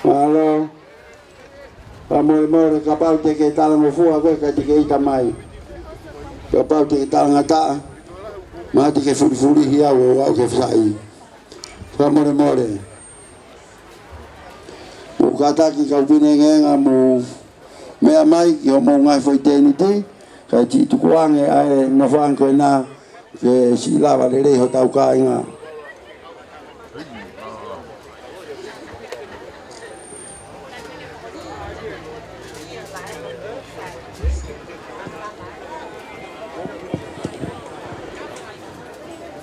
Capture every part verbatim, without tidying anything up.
Mālō. Fakamolemole, kapau te ke talangofua koe kae te ke ʻita mai. Kapau te ke talangataʻa, mahalo te ke fulifulihi au ʻo aʻu ki he fasaʻi. Fakamolemole. Mou kātaki kau fineʻengeenga mou meʻa mai ki hoʻomou ngaahi foʻi tēniti, kae tukuange ʻa e nofoʻanga ko ena ke siʻi lava lelei hotau kāinga.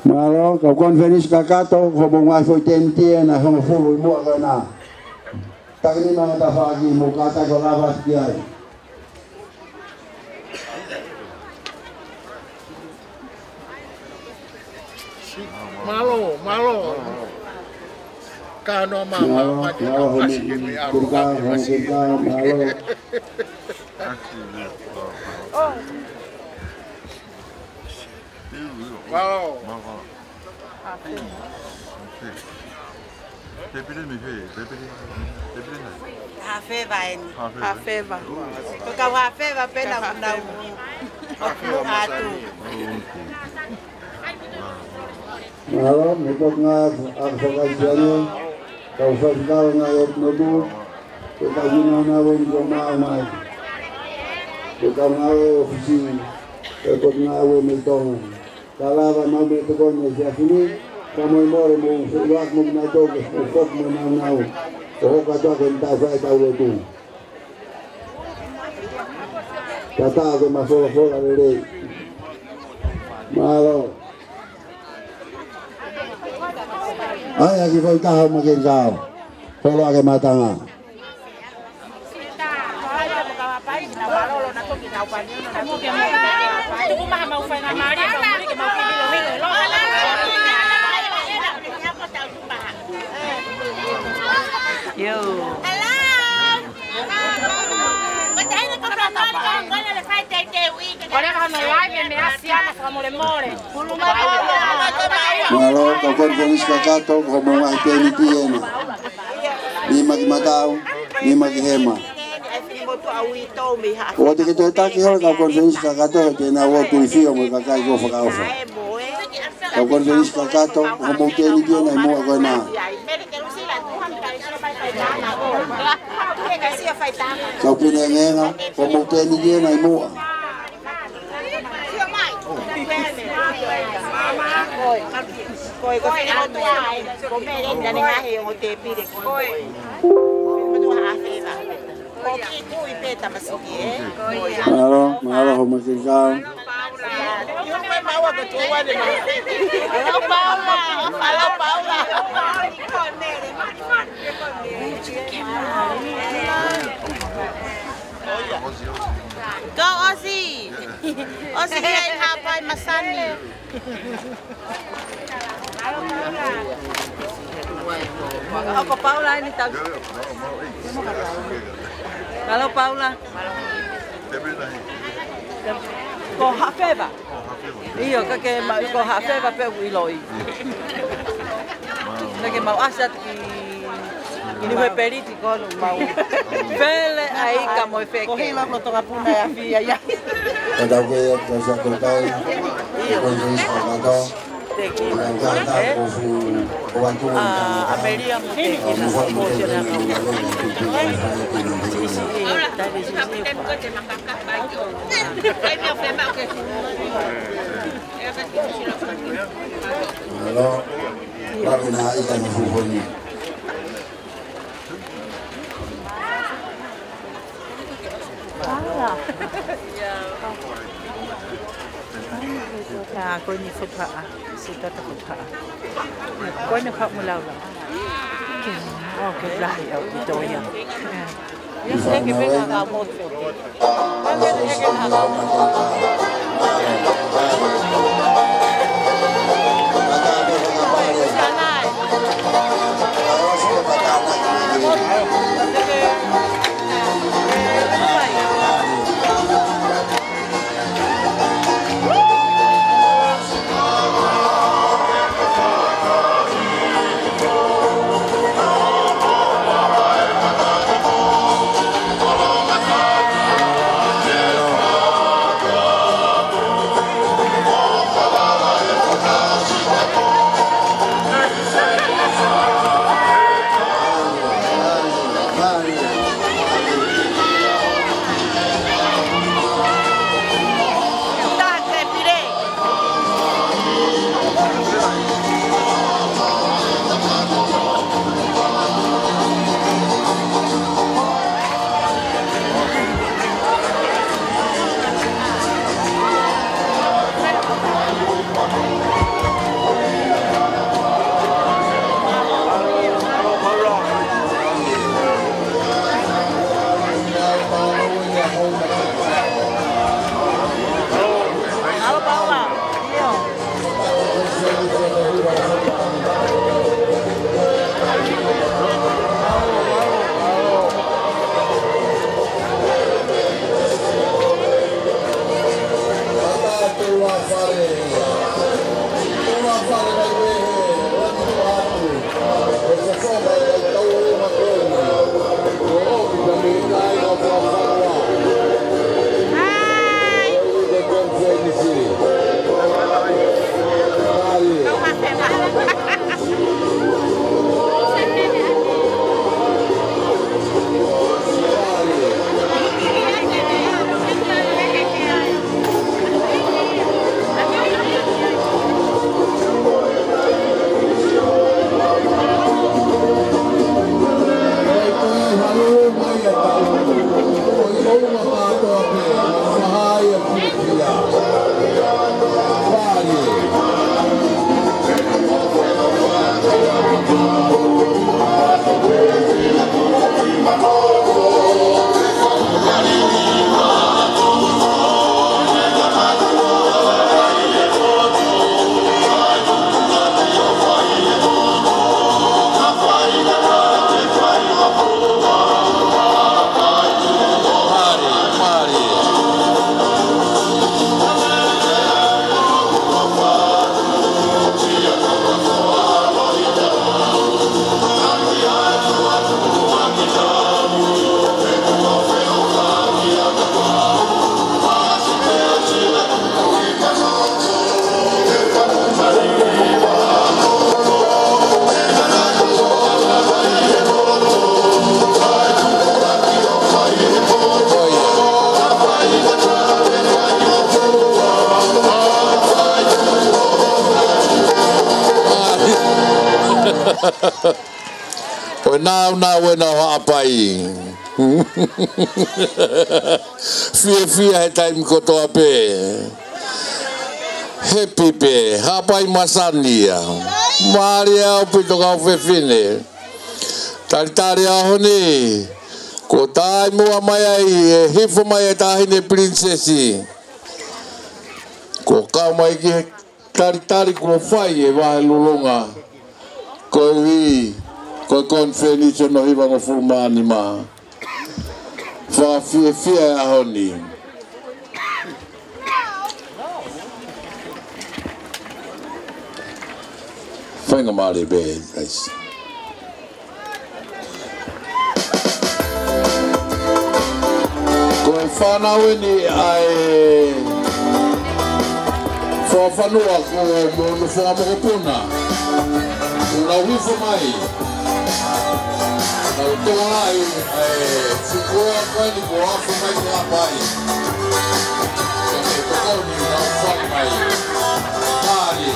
Mālō, kau konifelenisi kakato, ko hoʻomou ngaahi foʻi tēniti ena ʻe hongofulu ʻi muʻa ko ena. Taki nima ngata faki mo kātaki ʻo lava atu ki ai. Mālō, mālō. Ka no ma, ma, ma, ma, Mālō. Pepele mei fē, pepele, pepele nai. Hafeva eni. Hafeva. Hafeva. Ko e kau Hafeva pē naʻa ku nau ʻoku atu. Mālō, mei he Potungāue ʻa e Fakaʻaufuli, kau faifekau ngaahi ʻotu motu, ko e kau nāunau eni kuo maʻu mai. Ko e kau ngāue ʻōfisi ʻa e Potungāue mei Tonga. Ka lava mau mei he tokoni ʻo e efiafi ni, fakamolemole mou feʻiloaki mo kinautolu ke mou foki mo e nāunau ʻo hoko atu ʻa e meʻa ʻoku tau fai ʻetau lotu. Tatau ke mou folofola lelei. Mālō. ʻAi, ʻai ke fai taha ma ke kau. Holo ake matanga. Yo. Mālō, kau konifelenisi kakato, ko hoʻomou ngaahi tēniti ena. Nima ki matau, nima ki hema. ʻOua te ke toe taki holo kau konifelenisi kakato, he te nau ō atu ʻo fio mo e kakai kuo fakaʻofa. Kau konifelenisi kakato, ko hoʻomou tēniti ena ʻi muʻa ko ena. Kau fineʻengeenga, ko hoʻomou tēniti ena ʻi muʻa. Ko e, ko e fine motuʻa, ko e meʻa eni naʻa ne ngaahi ongo tēpile ko e. Ko e kiʻi kui pē tamasiki, ē? Mālō, mālō, hoʻomou kei kau. Hello, Paula. Hello, Paula. Go, Aussie. Aussie, here in Haʻapai, Masani. ʻOku Paula eni tau. Hello, Paula. Ko Hafeva. ʻIo, ka ke ma-, ko Hafeva pē ʻoku ʻiloʻi. Naʻa ke mau ʻasi atu ki, ki Niu Hepeliti ko ʻoku mau. Fele ai ka mo e feke. Ko hila ko Tongapuna e afi ai. Ka tau ke ia, ka sa ko tai. ʻIo. Ko Luis Fakato. Thank you. Ka tau ko fu, ko Antu. Ah, Amelia mo te. Hello. Papi na ita na fufoni. Paula. Ka ko ni fukaʻa, si tata fukaʻa. Ko ni ka mulaula. Ke, oh, ke lahi au ki toia. ʻOku nāunau ʻena ʻo Haʻapai. Fiefia he taimi kotoa pē. Happy pē, Haʻapai masani ia. Mālie ʻaupito kau fefine. Talitali ʻaho ni, kuo taimi muʻa mai ai, ʻe hifo mai e Taʻahine Pilinisesi. Kuo kau mai ki he talitali kuo fai e vahe lulunga. Koeʻuhi ko e konifelenisi hono hivangofulu mā nima. Fakafiefia e ʻaho ni. Faingamālie pē, guys. Ko e fānau eni ʻa e fakafanua ko Moʻonofoʻa Mokopuna. Kuo nau hifo mai. Nau tokolahi ʻa e sikoa ko eni kuo afe mai ki Haʻapai. Ko e tokoni nau fai mai. Mālie.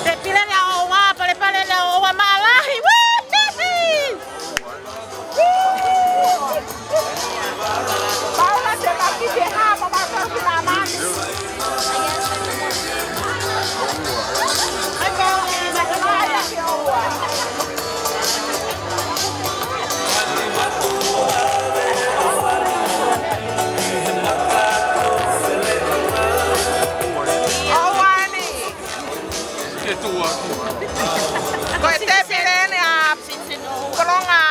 Te pile le ʻoua, palepale le ʻoua, mālahi. Paula, te maki te hā, mama, tau ki nā mani. Ko e tēpile eni ʻa Kolonga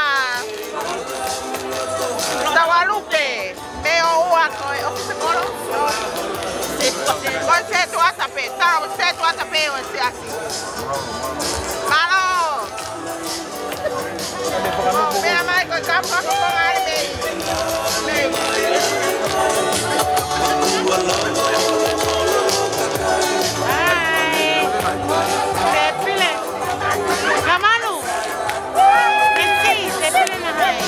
Taualupe, mei ʻOua ko e ʻofisa kolo. Ko e setuata pē, tau setuata pē ʻo e siasi. Mālō. Pea mai ko e kapu ako ko ngare mei. Mei. Ai. Tēpile. Kamanu. Esi, tēpile na hai.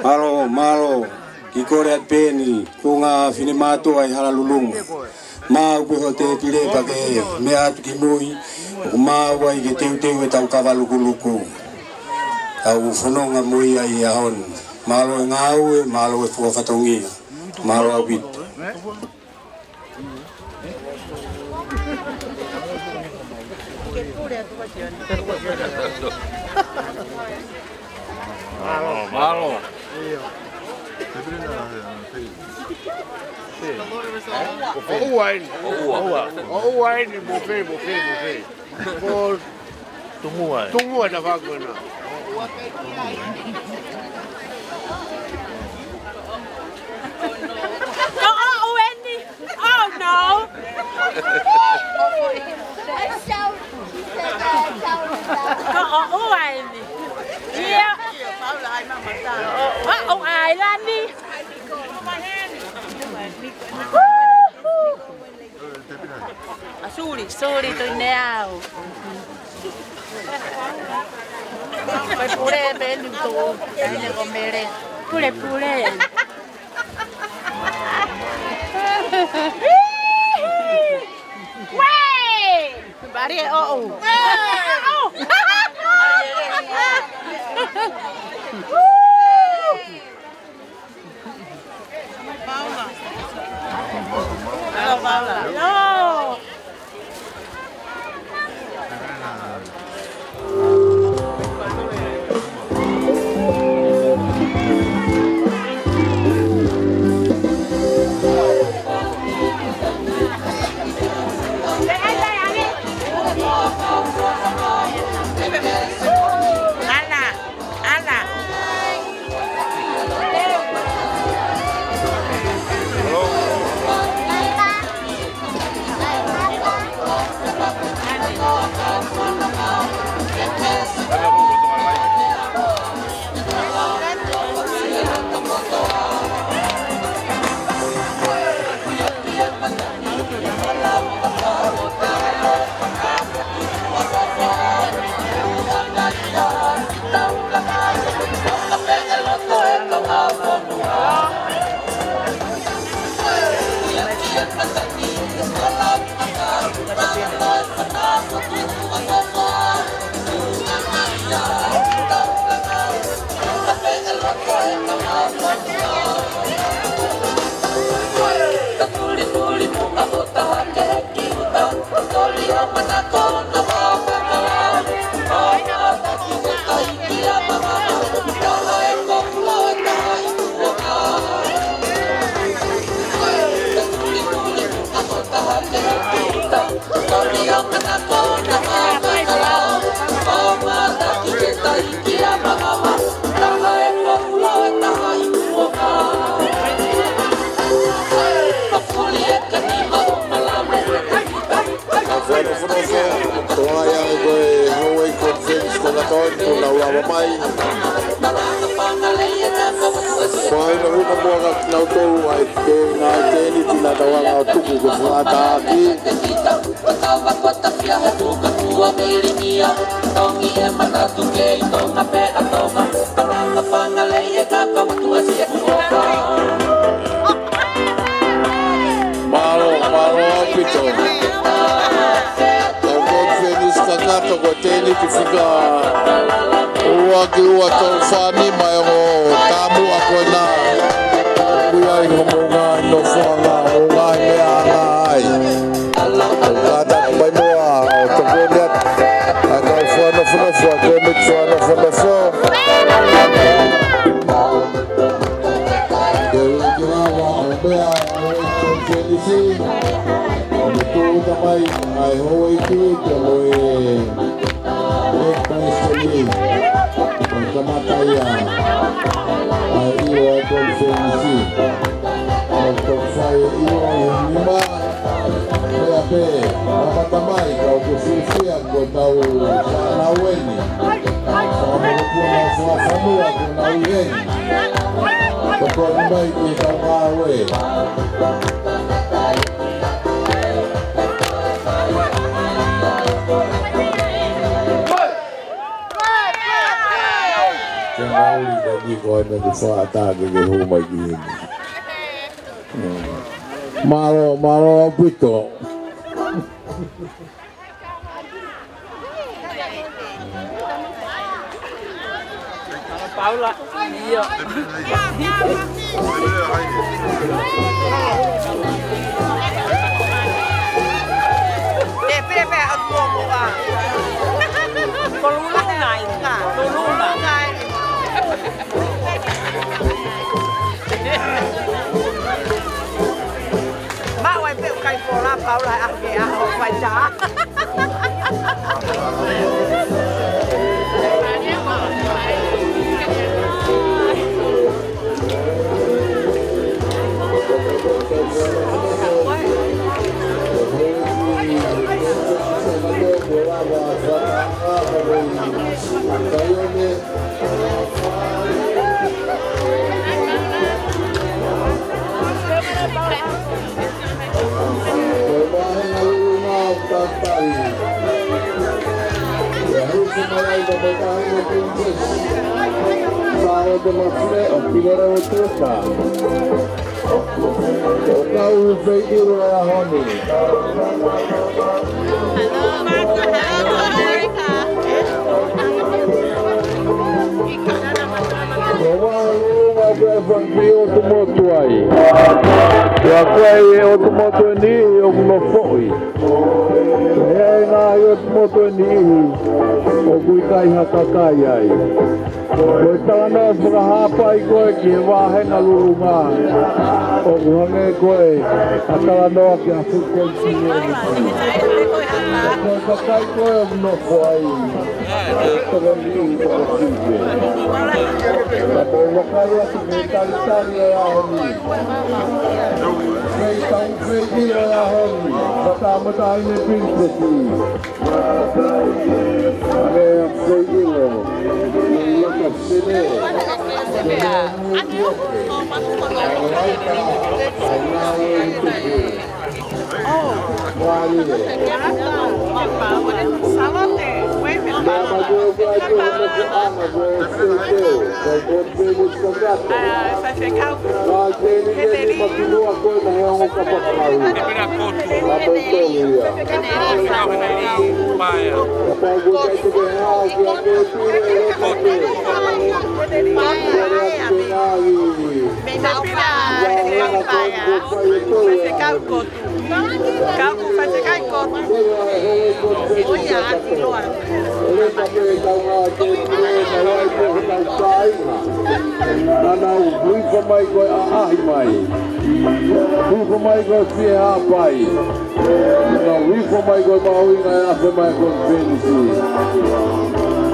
Mālō, mālō. Kiʻi kole atu pē eni, ko e ngaahi finemātuʻa ʻi Honolulu. Maʻu pē hoʻo tēpile pea ke meʻa atu ki mui, ʻoku maʻu ai ke teuteu ʻetau kava lukuluku. Tau fononga mo ia ʻi he ʻaho ni. Mālō e ngāue, mālō e fakafatongia. Mālō ʻaupito. Mālō. ʻOua eni. ʻOua. ʻOua eni, mo fē, mo fē, mo fē. Ko Tungua. Tungua na fakona. Ko ʻoʻou eni. Oh, no. Ko ʻoʻou eni. Ia. ʻOʻou ʻailani. ʻA suli, suli tui neau. Pule pule pē ni tō, ʻai le ko Mele. Pule pule. Uē! Bari e ʻoʻou. Paula. Hello, Paula. Hello. Ana. Fai no fono fo, toa ia ko e Hawaii Conference ko Tonga ni, ko lau lava mai. Fai no huna mua ka nau tolu ai ke ngā tēniti naʻa tau hanga ʻo tuku ko e fakatātā ki. Mālō, mālō ʻaupito. Tau konifenisi kakato ko e tēniti fika ua ki ua tolu fā nima e ongo taumuʻa ko ena. Kui ai homo ngaahi nofoʻanga, homo ngaahi meʻa ʻanga ai. Kātaki mai muʻa ʻo tokoni atu ʻa e kau fua nofonofo, ʻa e kōmiti fua nofonofo. Ke ui ke lava ʻo meʻa ʻo e konifenisi. ʻO me tūʻuta mai ʻa e houʻeiki pea mo e ʻEiki Palesiteni. ʻO kamata ia ʻa e ʻilo ʻa e konifenisi. ʻO toki fai e ʻilo ʻi he nima. Pea pē, kamata mai, ka ʻoku fiefia ko ʻetau fānau eni. Fānau eni, fānau fanua ko ʻenau ʻi heni. Tokoni mai ki heʻetau ngāue. Ke mauli ka ni ko ena ke fakaʻatā ke ke hū mai ki heni. Mālō, mālō ʻaupito. Paula, ʻio. Ē, pē, pē, ʻo tuʻu ʻo mua. Ko Lulu nai. Ko Lulu nai. Maʻu ai pē ʻoku ʻikai fola Paula ʻa ke ʻaho fai tā. Ko e vāhenga lulunga ʻo Tatahi. ʻIa, hū mai ai ka me tahi mo Princess. Sālote Mafule ʻo Pilolewe Tuta. ʻO kau feʻilo ʻa e ʻaho ni. Ko e vāhenga lulunga ʻoku ʻi ai e fanga kiʻi ʻotu motu ai. Pea ko e ʻotu motu ʻe niʻihi ʻoku nofoʻi. He ʻi ai e ngaahi ʻotu motu ʻe niʻihi ʻoku ʻikai ha kakai ai. Ko e talanoa fakahapai ko ē ki he vāhenga lulunga, ʻoku hangē ko e talanoa ki ha fuʻu kontinua. Ko e kakai ko ē ʻoku nofo ai. Tokoni ʻi Tokoni. Ka ko e vakai atu ki he talitali ʻo e ʻaho ni. Fei tau feʻilo ʻo e ʻaho ni. Ka tā mata ai ne Princess. Kau ku fai se kai koto. ʻO ia ʻa ki loa. Naʻa nau hifo mai ko e ʻaʻahi mai. Hifo mai ko e fie hapai. Naʻa nau hifo mai ko e mahuʻinga e afe mai ko e penisi.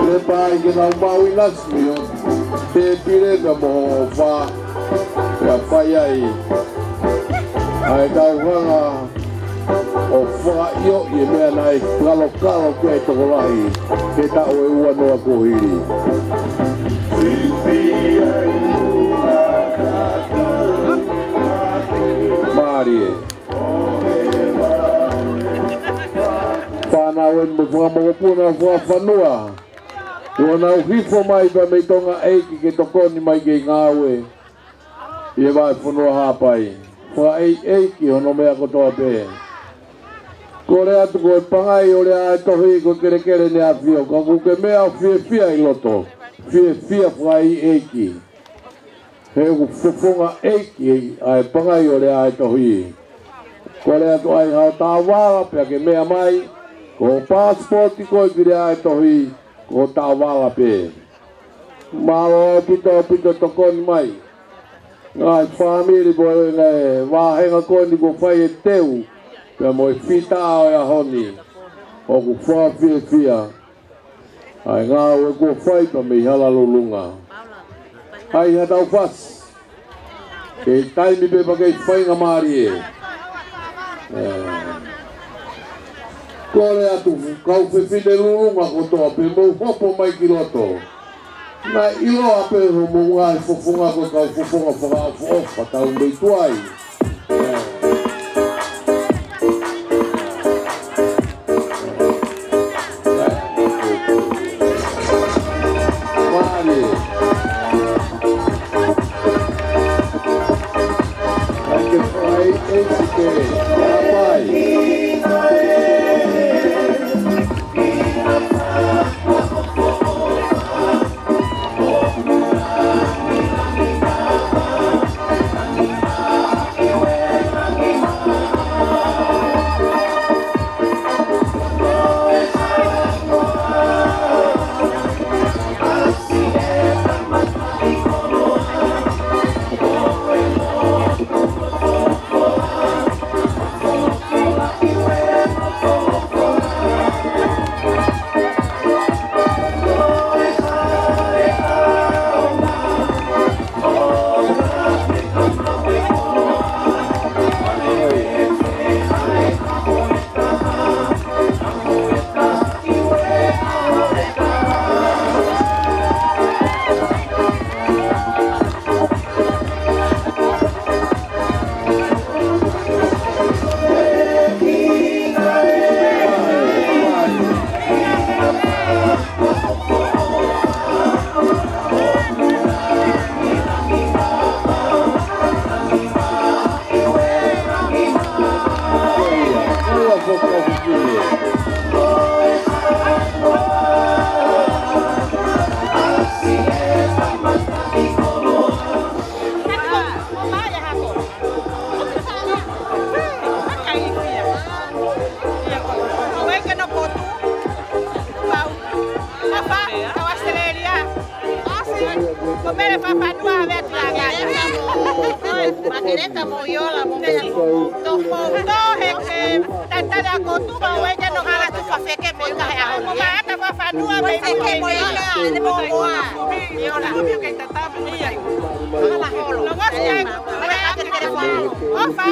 Lepa ai ke nau mahuʻinga ʻio, te pile ka mo hoʻo fā, ka fai ai ʻa e tau hanga ʻo fakaʻioʻi e meʻa naʻe kalokalo ki ai e tokolahi he taʻu ʻe ua noa kuo hili. Mālie. Fānau eni mo e fanga mokopuna fakafanua. Kuo nau hifo mai pea mei Tonga ʻEiki ke tokoni mai ki he ngāue ʻi he vahefonua Haʻapai. Fakaʻeiʻeiki hono meʻa kotoa pē. Kole atu ko e pangai ʻo Lea ʻa e Tohi ko e kelekele ne afio, ka ʻoku ke meʻa ʻo fiefia ʻi loto. Fiefia fakaʻeiʻeiki. He ʻoku fofonga ʻeiki ʻa e pangai ʻo Lea ʻa e Tohi. Kole atu ai haʻo taʻovala pea ke meʻa mai, ko e pasipoti ko ē ki Lea ʻa e Tohi, ko e taʻovala pē. Mālō ʻaupito ʻaupito tokoni mai. Ngaahi fāmili mo e ngaahi vāhenga ko eni kuo fai e teu, pea mo e fita ʻo e ʻaho ni. ʻOku fakafiefia ʻa e ngāue kuo fai pea mei Hala Lulunga. ʻAi ha tau fasi. Kei taimi pē pea kei faingamālie. Ē. Kole atu kau fefine Lulunga kotoa pē mou hopo mai ki loto. Naʻe ʻiloa pē hoʻomou ngaahi fofonga ko e kau fofonga fakaʻofoʻofa tau mei tuai. Mālie. Ake fai, ʻEiki ke, ʻapai. Ko Mele Fafanua ʻa Vetilangana. Makeleka mo Iola mo Mele. Toko tohe ke tatala ko tuka ue ke no hala tu fafeke mo ika he aho. Mo Maata Fafanua mo ika he mo ika. Mo moa. Iola. Hala holo. Longo si ai. Mele ake telefoni. ʻOfa.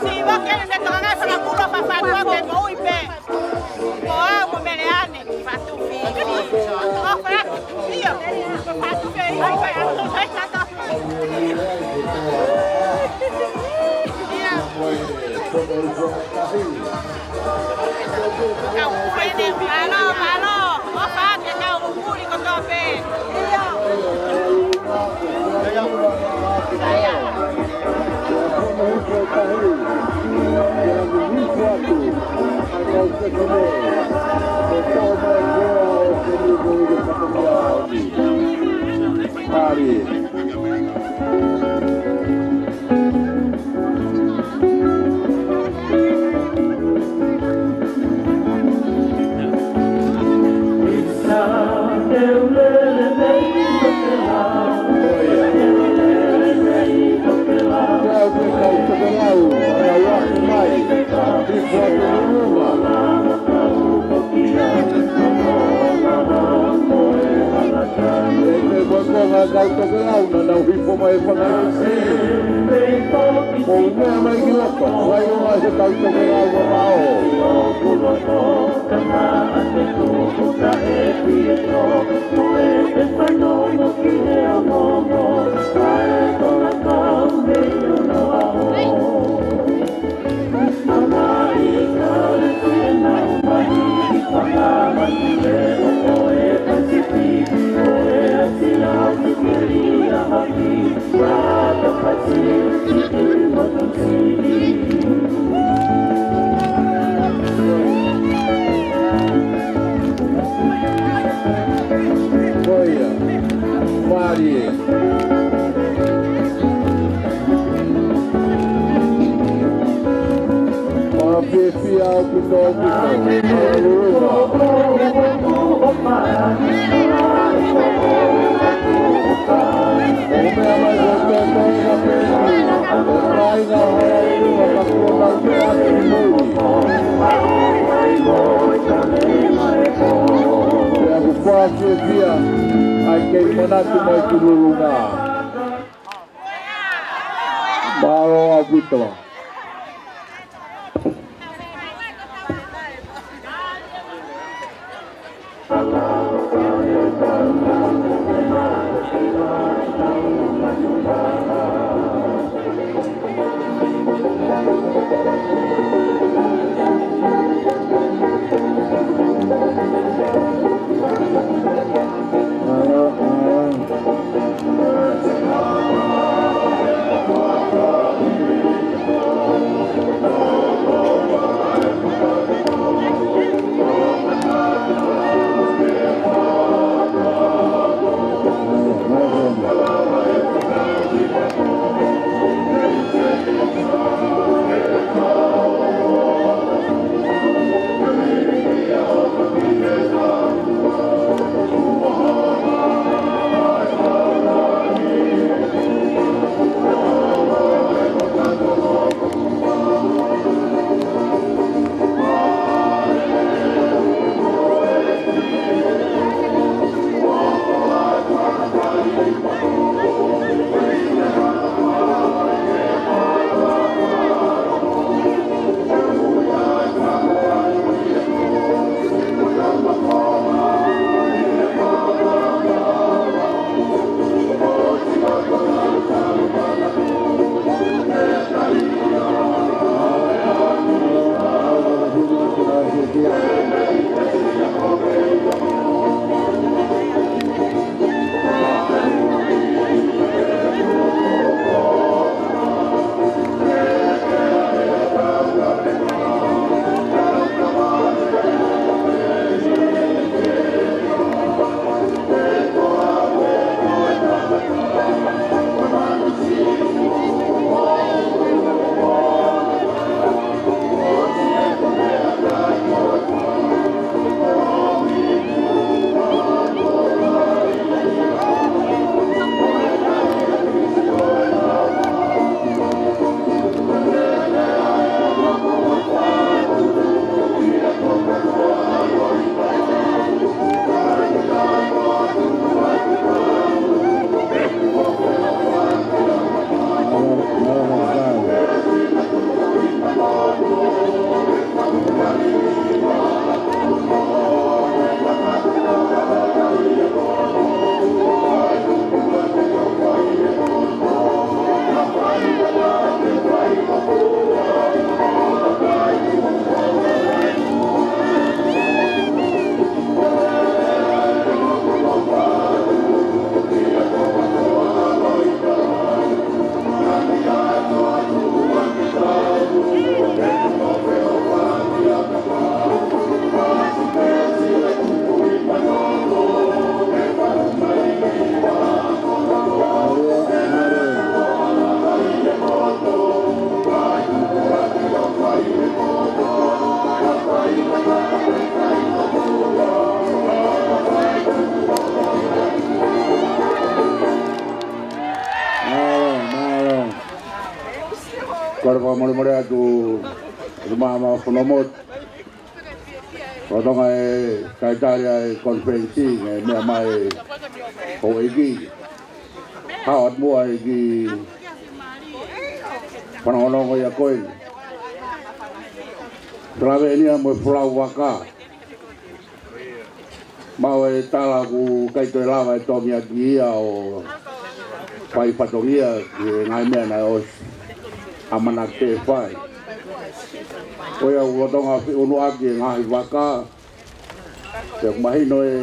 Si ua ke ne toka ngai fakakulo Fafanua ke mo ui pē. Ko au mo Mele ʻAne. Fatu fei. Ko fatu. Io. Fatu fei. Kau pule ni. Mālō, mālō. Ko fatu kau pule ko tope. Io. Ko e kau tokelau naʻa nau hifo mai e fanga isi. Ko e meʻa mai ki loto, fai o mai he kau tokelau ʻa Mao. Ko ia. Mālie. Fiefia ʻaupito, ʻaupito. Haleluia. ʻO meʻa mai ko e tōtō ʻena pē ni. ʻO kāinga hou, ʻo ka kuo nau meʻa ki mui. Pea ʻoku ou fiefia ai ke manatu mai ki Lulunga. Mālō ʻaupito. Kole fakamolemole atu, atu māmā Fonomotu. Lolotonga e talitali ʻa e konifelenisi, ne meʻa mai houʻeiki. Hao atu muʻa ʻEiki fanongonongo ia ko eni. Tala veʻenia mo e folau vaka. Maʻu e tala ʻoku ʻikai toe lava e tongiaki ia ʻo fai fatongia ki he ngaahi meʻa naʻe ʻosi ʻamanaki ke fai. Ko ia ʻoku lolotonga feʻunuʻaki e ngaahi vaka. Pea ʻoku mahino ʻe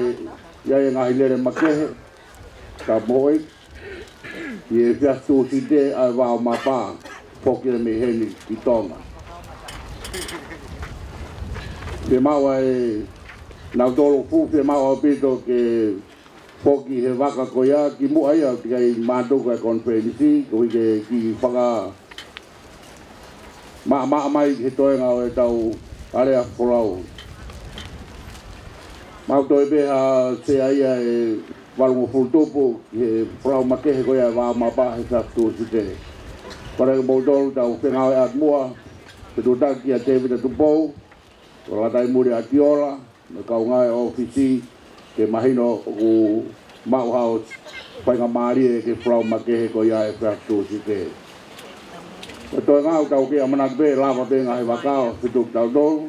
ʻi ai e ngaahi lele makehe. Ka moʻi ʻi he efiafi Tūsite ʻa e vao mapa, foki ia mei heni ki Tonga. Fiemaʻu ʻe nautolu fuʻu fiemaʻu ʻaupito ke foki he vaka ko ia kimuʻa ia ʻoku ʻikai mātuku e konifelenisi, koeʻuhi ke kiʻi faka maʻamaʻa mai ki he toenga ʻo ʻetau alea folau. Mau toe pē ha sea ia ʻe valungofulu tupu ki he folau makehe ko ia e vao mapa he efiafi Tūsite. Kole ke moutolu tau fengāueʻaki muʻa, fetuʻutaki kia Tēvita Tupou, ko Lataimuli ʻAtiola, mo e kau ngāue ʻōfisi, ke mahino ʻoku maʻu hao faingamālie ke folau makehe ko ia he efiafi Tūsite. Ko e toenga ʻoku tau kei ʻamanaki pē lava pē ngaahi vaka ʻo fetuku tautolu.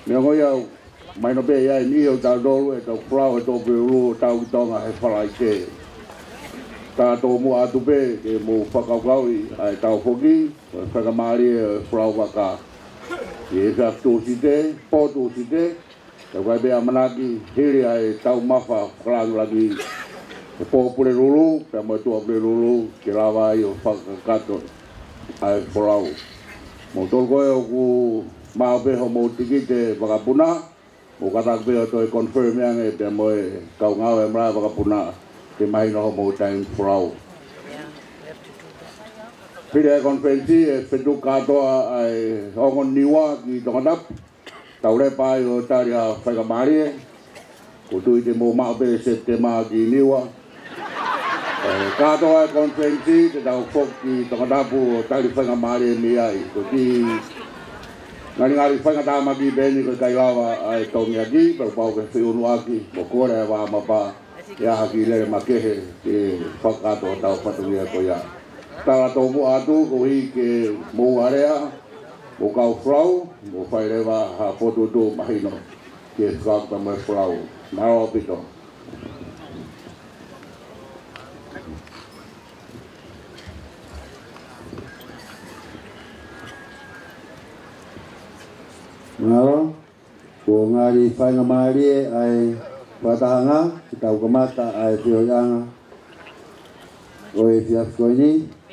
Neongo ia, mahino pē ia ʻe niʻihi ʻo tautolu ʻe tau folau he Tuʻapulelulu ʻo tau ki Tonga he Falaite. Tala tōmuʻa atu pē ke mou fakakaukauʻi ʻa e tau foki, ko e faingamālie ʻo e folau vaka ʻi he efiafi Tūsite, pō Tūsite, ʻoku ʻikai pē ʻamanaki hili ʻa e taumafa fakalāngilangi he pō Pulelulu, pea mo e Tuʻapulelulu, ke lava ai ʻo fakakakato ʻa e folau. Moutolu ko ē ʻoku maʻu pē hoʻomou tikite vakapuna, mou kātaki pē ʻo toe confirm ange pea mo e kau ngāue malaʻe vakapuna, ke mahino hoʻomou taimi folau. Hili ʻa e konifelenisi ʻe fetuku kātoa ʻa e ongo Niua ki Tongatapu. Tau lepa ai ʻo tali ha faingamālie. ʻOku ou tui te mou maʻu pē Sepitema ki Niua. ʻE, kātoa e konifelenisi, te tau foki ki Tongatapu ʻo tali faingamālie mei ai. Ko e kiʻi ngalingali faingatāmaki pē eni ko e ʻikai lava ʻa e tongiaki, pea pau ke feʻunuʻaki, mo kole ʻa e vao mapa, ʻi ai ha kiʻi lele makehe ke fakakakato hotau fatongia ko ia. Tala tōmuʻa atu koeʻuhi ke mou alea, mou kau folau, mou fai leva ha fokotuʻutuʻu mahino ke fakakakato mo e folau. Mālō ʻaupito. Mālō. Kuo ngali faingamālie ʻa e fakatahaʻanga, ke tau kamata ʻa e feohiʻanga ʻo e efiafi ko eni,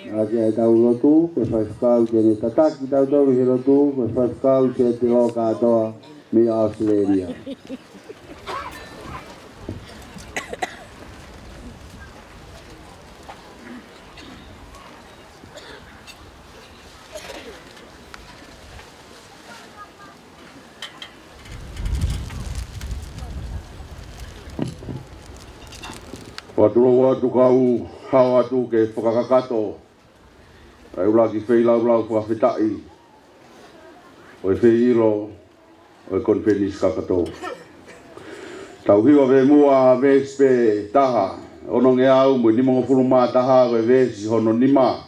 ʻaki ʻa e tau lotu, ko e faifekau te ne tataki kitautolu he lotu, ko e faifekau Setelo Kātoa mei ʻAositelēlia. Fakatulou atu kau hao atu ke fakakakato ʻa e ʻuluaki feilaulau fakafetaʻi ʻo e feʻilo ʻo e konifelenisi kakato. Tau hiva pē muʻa veesi pē taha, onongeau mo e nimangofulu mā taha ko e veesi hono nima.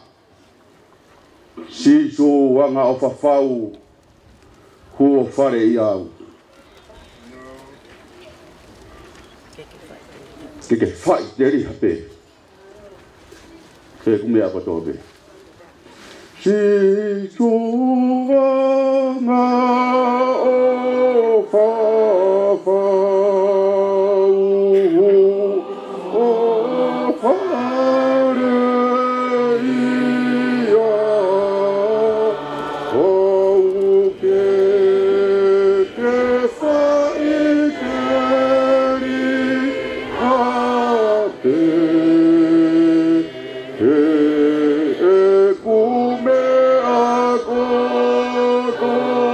Sīsū anga ʻofa fau, hū ʻo fale ʻia au. Ke ke faʻiteliha pē. He ʻoku meʻa kotoa pē. Sīsū anga ʻofa fau, ʻo fale ʻia au ke ke faʻiteliha pē. He ʻoku meʻa kotoa pē.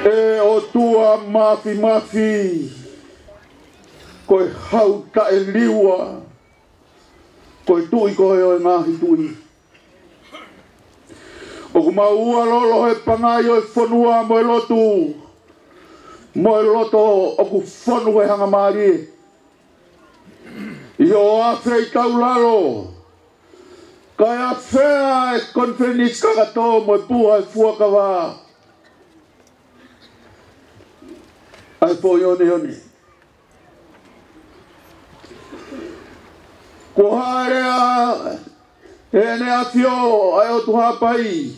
ʻE ʻOtua Māfimafi, Ko e hau taʻeliua, ko e tuʻi koe ʻo e ngaahi tuʻi. ʻOku mau ua lolo he pangai ʻo e fonua mo e lotu, mo e loto ʻoku fonu he hangamālie. ʻI hoʻo afe ʻi taulalo, kae afea e konifelenisi kakato mo e pū ʻa e fuakava ʻa e foʻi oneone. Kuo hāʻele ʻa ʻEne ʻAfio ʻa e ʻOtu Haʻapai,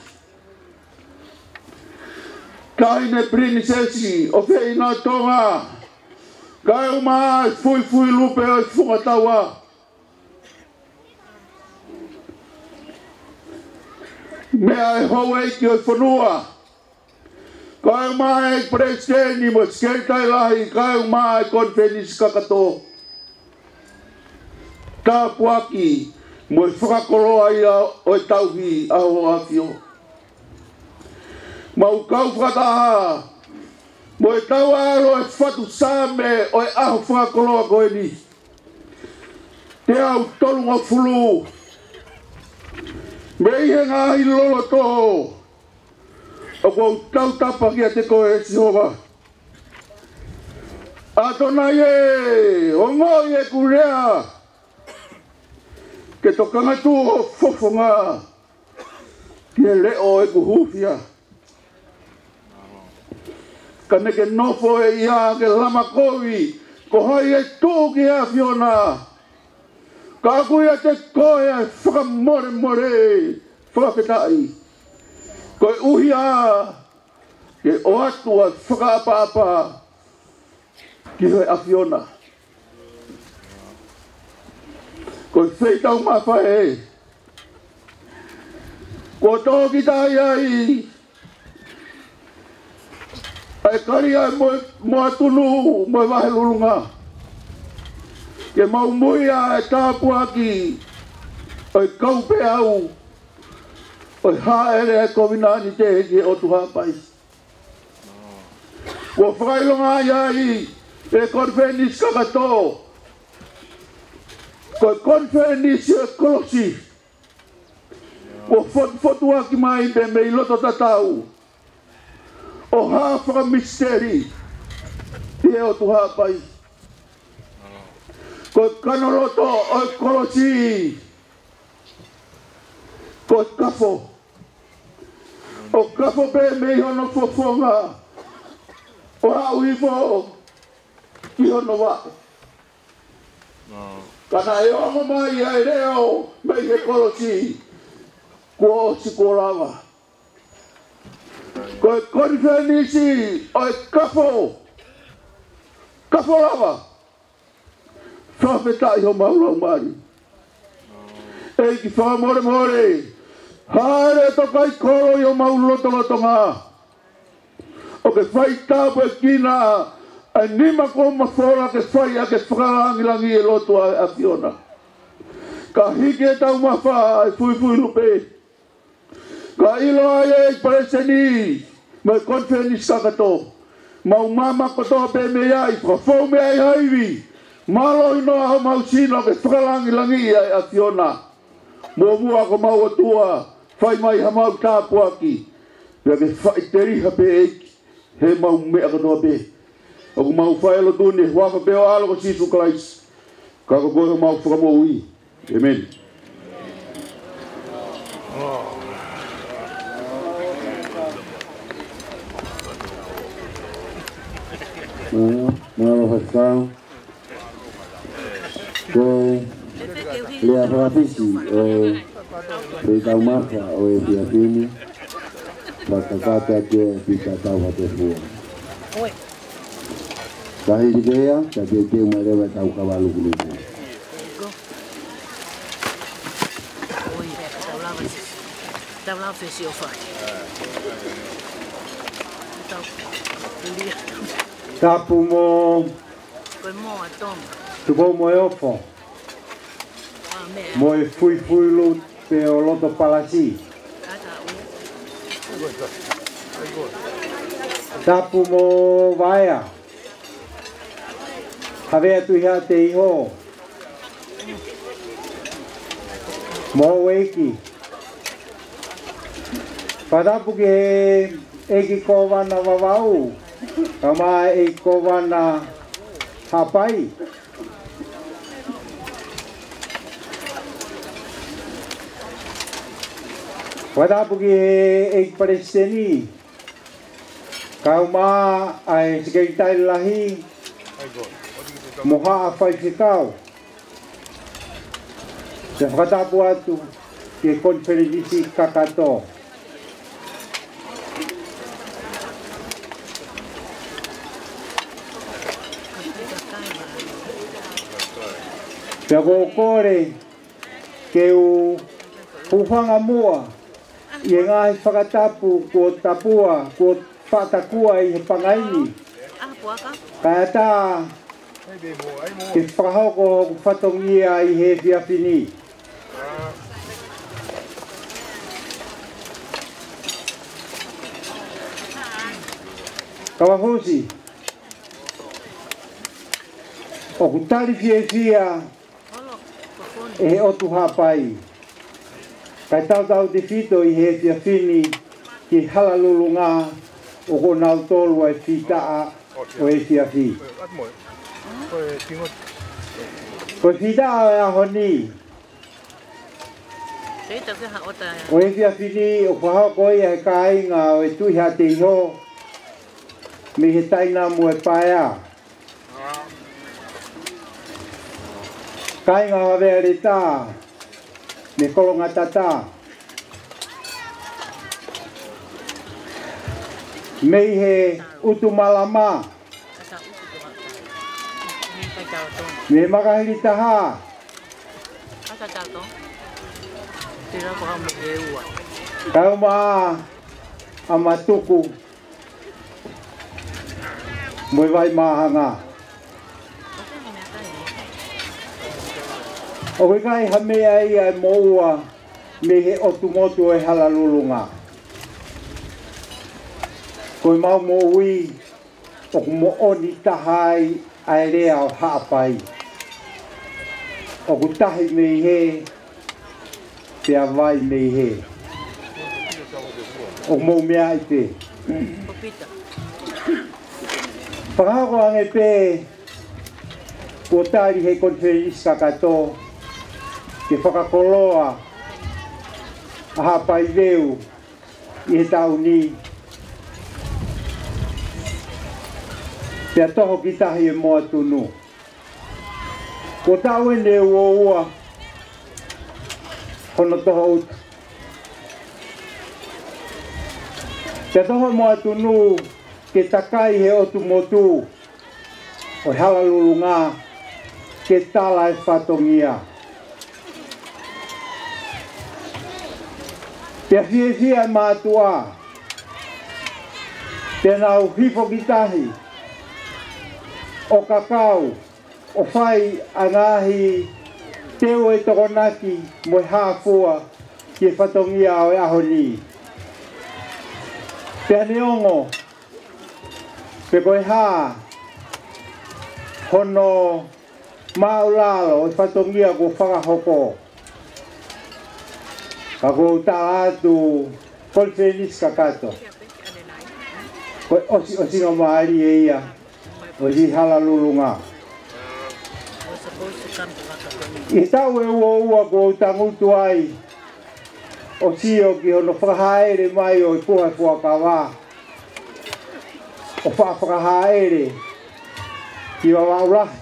Taʻahine Pilinisesi ʻofeina ʻo Tonga, kae ʻumaʻā e fuifui lupe ʻo e Fungataua, meia e houʻeiki ʻo e fonua, kae ʻumaʻā e Palesiteni mo e Sekelitali Lahi, kae ʻumaʻā e konifelenisi kakato. Tāpuaki mo e fakakoloa ia ʻo e tauhi ʻa Hoʻo ʻAfio. Mau kau fakataha mo e tauʻalo e fatu Saame ʻo e ʻaho fakakoloa ko eni, teau tolungofulu, mei he ngaahi loloto ʻoku ou tautapa kiate koe, ʻe Sihova. ʻAtonai ē, ongoʻi ʻeku lea, ke tokanga tuʻu ho fofonga ki he leʻo ʻeku hūfia. Ka ne ke nofo ʻi he ʻea ke lama kovi, ko hai ʻe tuʻu ki he ʻAfiona? Ka ʻoku ʻiate koe ʻa e fakamolemole, fakafetaʻi, koeʻuhi ā ke ʻoatu ʻa e fakaʻapaʻapa ki he ʻAfiona. Ko e feitaumafa ē, kuo tō kita ai ʻa e kali ʻa e mo-, moʻatunu mo e vahe lulunga, ke mau muiʻi ʻa e tāpuaki ʻo e kaupeau ʻo e hāʻele ʻa e kovinānite ki he ʻOtu Haʻapai. Kuo fakaʻilonga ai ʻe he konifelenisi kakato, ko e konifelenisi ʻo e kolosi, kuo fotufotuaki mai pē mei loto tatau ʻo hā fakamisiteli ʻi he ʻOtu Haʻapai. Ko e kanoloto ʻo e kolosi, ko e kafo. ʻO kafo pē mei hono fofonga ʻo aʻu hifo ki hono vaʻe. Ka naʻe ongo mai ʻa e leʻo mei he kolosi, kuo ʻosi, kuo lava. Ko e konifelenisi ʻo e kafo, kafo lava. Fakafetaʻi homau laumālie. ʻEiki fakamolemole, hāʻele ʻo tokaikolo ʻi homau lotolotonga, ʻo ke fai tāpuekina ʻa e nima kuo mafola ke fai ʻa e fakalāngilangiʻi e lotu ʻa e ʻAfiona. Ka hiki e taumafa ʻa e fuifui lupe, ka ʻilo ai ʻe he palesiteni mo e konifelenisi kakato, mau maama kotoa pē mei ai, fakafou mei ai ha ivi, mālohi noa homau sino ke fakalāngilangiʻi ʻa e ʻAfiona. Muʻomuʻa ko homau ʻOtua, fai mai hamau tāpuaki, pea ke faʻiteliha pē ʻEiki, he ʻemau meʻa kotoa pē. ʻOku mau fai e lotu ni ʻi he huafa pē ʻo ho ʻAlo ko Sīsū Kalaisi, ka ko koe homau Fakamoʻui. ʻĒmeni. Mālō, mālō Faifekau. Ko e lea fakafisi ʻo e feitaumafa ʻo e efiafi ni, fakakakato atu ʻe Pita Taufatefua. Ka hili pē ia, ka teuteu mai leva ʻetau kava lukuluku. Tapu mo Tupou mo e Ofo, mo e fuifui lupe ʻo loto palasi. Tapu mo Vaea, Havea Tuʻihaʻateiho mo houʻeiki. Fakatapu ki he ʻEiki Kōvana Vavaʻu, kae ʻumaʻā e ʻEiki Kōvana Haʻapai. Fakatapu ki he ʻEiki Palesiteni, kae ʻumaʻā e Sekelitali Lahi mo haʻa faifekau. Pea fakatapu atu ki he konifelenisi kakato. Pea ʻoku ou kole ke u hūfanga muʻa ʻi he ngaahi fakatapu kuo tapua, kuo faʻa takua ʻi he pangai ni. Kae ʻatā ke fakahoko hoku fatongia ʻi he efiafi ni. Kavafusi, ʻoku tali fiefia ʻe he ʻOtu Haʻapai, kae tautautefito ʻi he efiafi ni ki Hala Lulunga, ʻoku ʻonautolu ʻa e fītaʻa ʻo e efiafi. Ko e fītaʻa ʻo e ʻaho ni, ʻo e efiafi ni, ʻoku fakahoko ia ʻe he kāinga ʻo e Tuʻihaʻateiho mei he Taina mo e Paea. Kāinga ʻo Havea Leta mei Kolongatata, mei he ʻUtumalama, mei he Makahilitaha, kae ʻumaʻā ʻa Matuku mo e Vaimāhanga. ʻOku ʻikai ha meʻa ia ʻe moʻua mei he ʻotu motu ʻo e Hala Lulunga. Ko ʻemau moʻui ʻoku moʻoni taha ai ʻa e lea ʻo Haʻapai: ʻOku tahi mei hē, pea vai mei hē. ʻOku mou meaʻi pē. Fakahoko ange pē kuo tali ʻe he konifelenisi kakato ke fakakoloa ʻa Haʻapai Veu ʻi he taʻu ni, pea toho ki tahi ʻe Moatunu. Ko e taʻu eni ʻe uaua hono toho utu. Pea toho ʻe Moatunu ke takai ʻe he ʻotu motu ʻo e Hala Lulunga ke tala e fatongia. Pea fiefia e mātuʻa, pea nau hifo ki tahi ʻo kakau, ʻo fai ʻa e ngaahi teu ʻo e Tokonaki mo e Hā Fua ki he fatongia ʻo e ʻaho ni. Pea neongo pe ko e hā hono māʻulalo ʻo e fatongia kuo fakahoko, ka ʻoku ou tala atu, konifelenisi kakato, ko e ʻosiʻosingamālie ia ʻo e Hala Lulunga. ʻI he taʻu ʻe uaua kuo u tangutu ai ʻo sio ki hono fakahaʻele mai ʻo e puha fuakava, ʻo faʻa fakahaʻele ki Vavaʻu Lahi.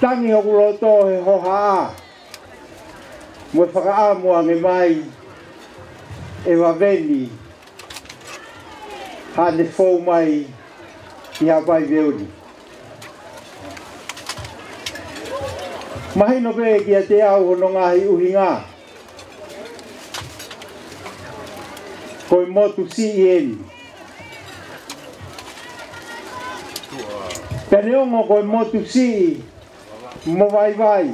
Tangi hoku loto he hohaʻa mo e fakaʻamu ange mai ʻe Vaveni haʻane fou mai ki Haʻapai Veu ni. Mahino pē kiate au hono ngaahi ʻuhinga. Ko e motu siʻi eni. Pea neongo ko e motu siʻi mo vaivai,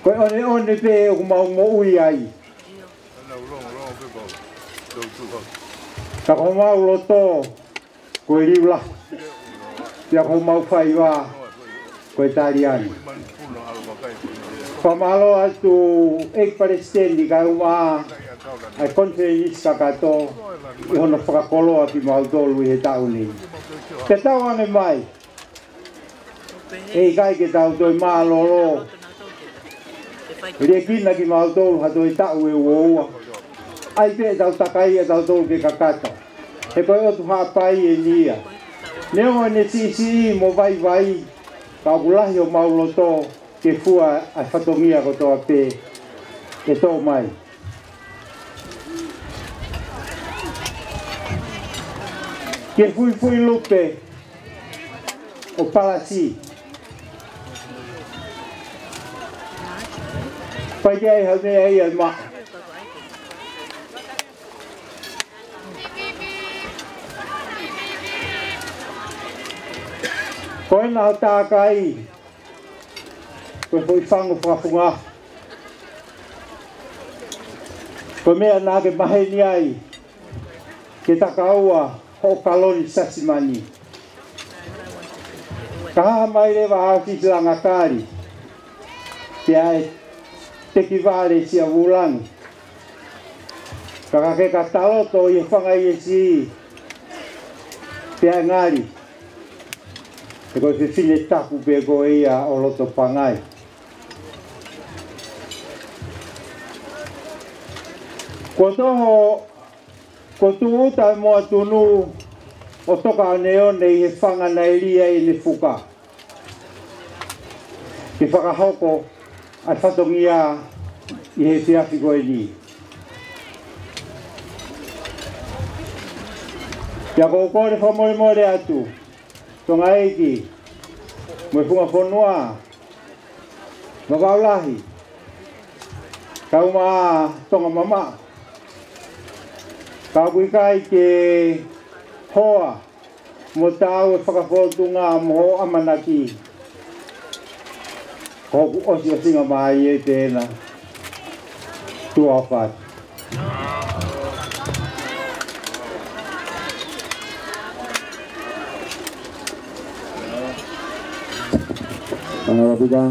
ko e ʻoneʻone pē ʻoku mau moʻui ai. Ka ko homau loto ko e liu lahi. Pea ko homau faiva ko e tali ange. Fakamālō atu ʻEiki Palesiteni kae ʻumaʻā ʻa e konifelenisi kakato ʻi hono fakakoloa kimautolu ʻi he taʻu ni. Pea tauange mai, ʻe ʻikai ke tau toe mālōlō liʻekina kimautolu ha toe taʻu ʻe ua ua. ʻAi pē ʻetau takai ʻatautolu ke kakato. He ko e ʻOtu Haʻapai eni ia. Neongo ʻene siʻisiʻi mo vaivai, ka ʻoku lahi homau loto ke fua ʻa e fatongia kotoa pē ʻe tō mai. Ke fuifui lupe ʻo palasi. Fai ke ai ha meʻa ia ʻe maʻu. Ko ena ʻo tākai, ko e foʻi fangu fakafunga. Ko e meʻa naʻa ke maheni ai ke takaua hoʻo kaloni sasimani. Ka hā mai leva ʻa e ʻōfisi langakali, pea ʻe tekivale sia vulangi. Ka ka ke ka taloto ʻi he fanga ʻi he siʻi, pea ʻe ngali. He ko e fefine taku pē ko ia ʻo loto pangai. Kuo toho, kuo tūʻuta e moa tunu ʻo toka ʻoneʻone ʻi he fanga naʻe lia ʻene fuka ke fakahoko ʻa e fatongia ʻi he efiafi ko eni. Pea ʻoku ou kole fakamolemole atu, Tonga ʻEiki, mo e funga fonua, Vavaʻu Lahi, kae ʻumaʻā Tonga Mamaʻo. Ka ʻoku ʻikai ke hoa mo taau e fakafōtunga mo hoʻo ʻamanaki, ko hoku ʻosiʻosinga mai ē te na tuʻa fat. Panga Pika,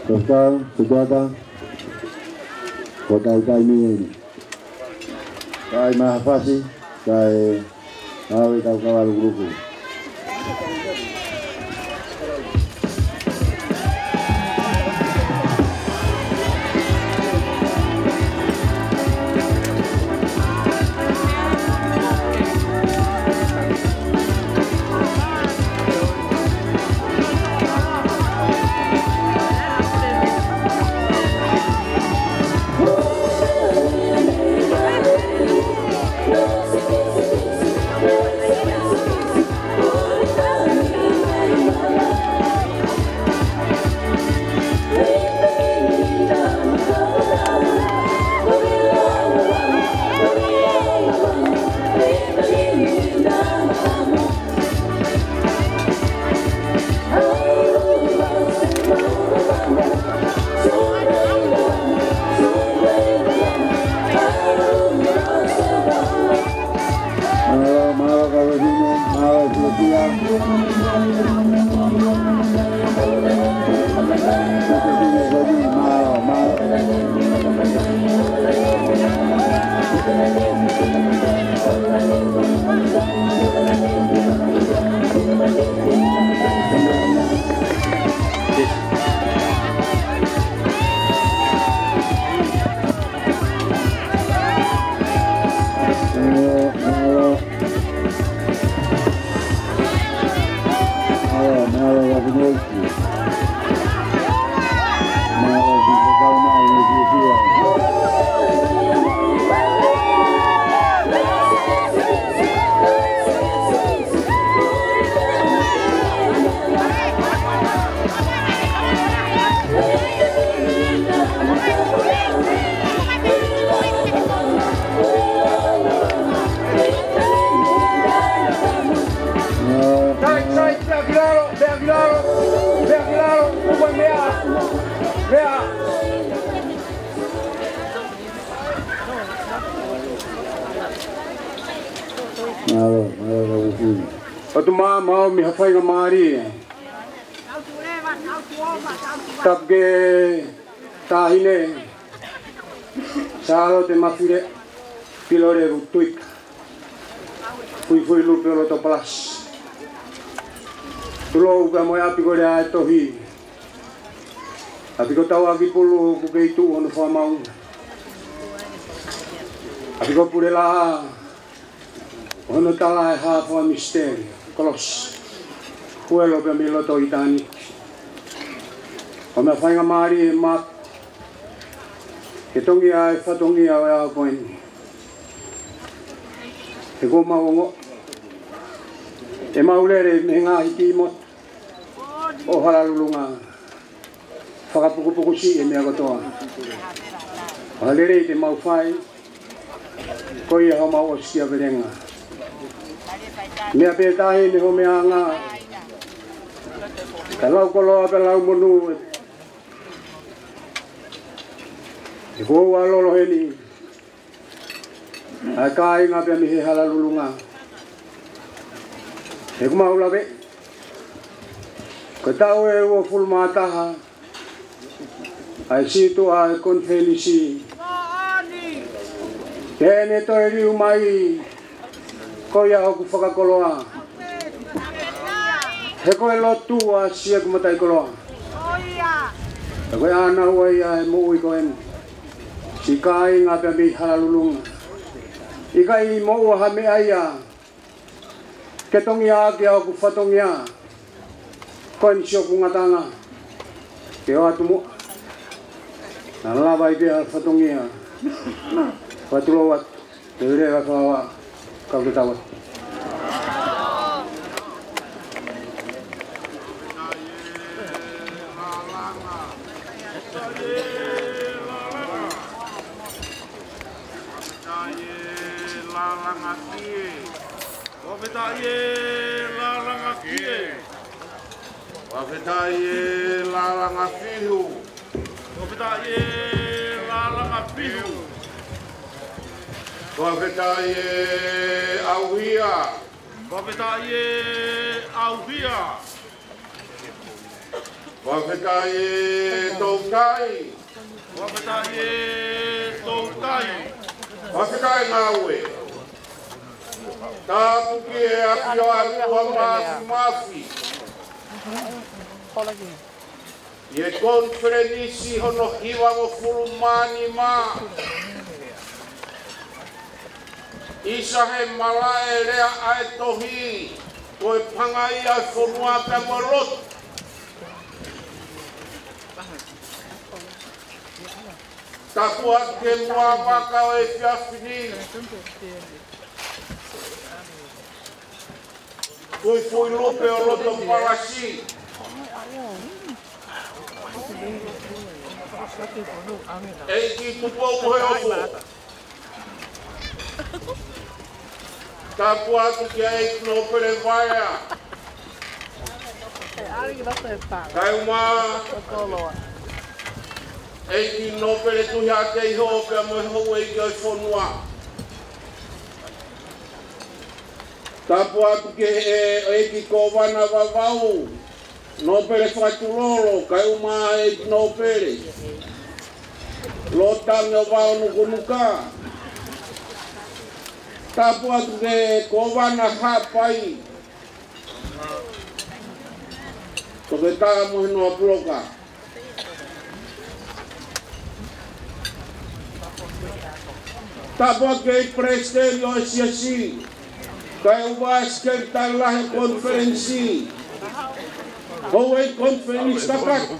Tokau, Tutuata, ko tai tai mi eni. Kai Mahafasi, kai Maui Taukavalu Guluku. Mālō, mālō, Kalosine, mālō, Sofia. Mālō, mālō. Mālō, mālō, Kalosine. ʻOtu maʻamaʻa ʻomi ha faingamālie. Tapu ki he Taʻahine Sālote Mafile Pilolevu Tuita, Fuifui Lupe ʻo Loto Palasi. Tulou pea mo e ʻapi ko ē ʻa e tohi. ʻApi ko Tauʻakipulu ʻoku kei tuʻu hono fakamaau. ʻApi ko Pulelaʻā ʻo hono tala e hā fakamisiteli, kolosi, huelo pea mei loto ʻitāniti. ʻOmi ha faingamālie maʻa e Tongi ʻa e fatongia ʻo e ʻaho ko eni. He ko ʻemau ongo, ʻemau lele mei he ngaahi kiʻi motu ʻo Halalulunga, fakapukupuku siʻi e meʻa kotoa. ʻA e lelei te mau fai, ko ia homau ʻosikiavelenga. Meʻa pē tahi ne ho meʻanga, ka lau koloa pea lau monū, ʻe ko ua lolo heni, ʻa e kāinga pea mei he Halalulunga. He ʻoku mau lave, ko e taʻu ʻe uofulu mā taha ʻa e sītuʻa ʻa e konifelenisi. He ʻene toe liliu mai, ko ia hoku fakakoloa. He ko e lotu ʻa siʻeku mataʻikoloa. He ko e ʻānaua ia e moʻui ko eni. Siʻi kāinga pea mei Halalulunga. ʻIkai moʻua ha meʻa ia ke tongiaʻaki ʻa hoku fatongia. Ko eni siʻoku ngataʻanga ke ʻoatu muʻa. Naʻa lava ai pē ha fatongia. Fakatulou atu. Te u lea fakataha, kau ke tau atu. Fakafetaʻi e lālanga fihu. Fakafetaʻi e lālanga fihu. Fakafetaʻi e lālanga fihu. Fakafetaʻi e ʻauhia. Fakafetaʻi e ʻauhia. Fakafetaʻi e toutai. Fakafetaʻi e toutai. Fakafetaʻi e ngāue. Tapu ki he ʻAfio ʻa e ʻOtua Māfimafi. ʻI he konifelenisi hono hivangofulu mā nima. ʻIsa he malaʻe lea ʻa e tohi, ko e pangai ʻa e fonua pea mo e lotu. Tapu atu ki he muʻa vaka ʻo e efiafi ni, Fuifui Lupe ʻo Loto Palasi. ʻEiki Tupou Moheofo. Tapu atu ki he ʻEiki Nōpele Vaea. Kae ʻumaʻā ʻEiki Nōpele Tuʻihaʻateiho pea mo e houʻeiki ʻo e fonua. Tapu atu ki he ʻEiki Kōvana Vavaʻu, Nōpele Fakatulolo, kae ʻumaʻā e Nōpele Lotangiovaonukunuka. Tapu atu ki he Kōvana Haʻapai, Toketā Mohenoa Puloka. Tapu atu ki he Palesiteni ʻo e Siasi, kae ʻumaʻā e Sekelitali Lahi ʻo e Konifelenisi, houʻeiki konifelenisi kakato.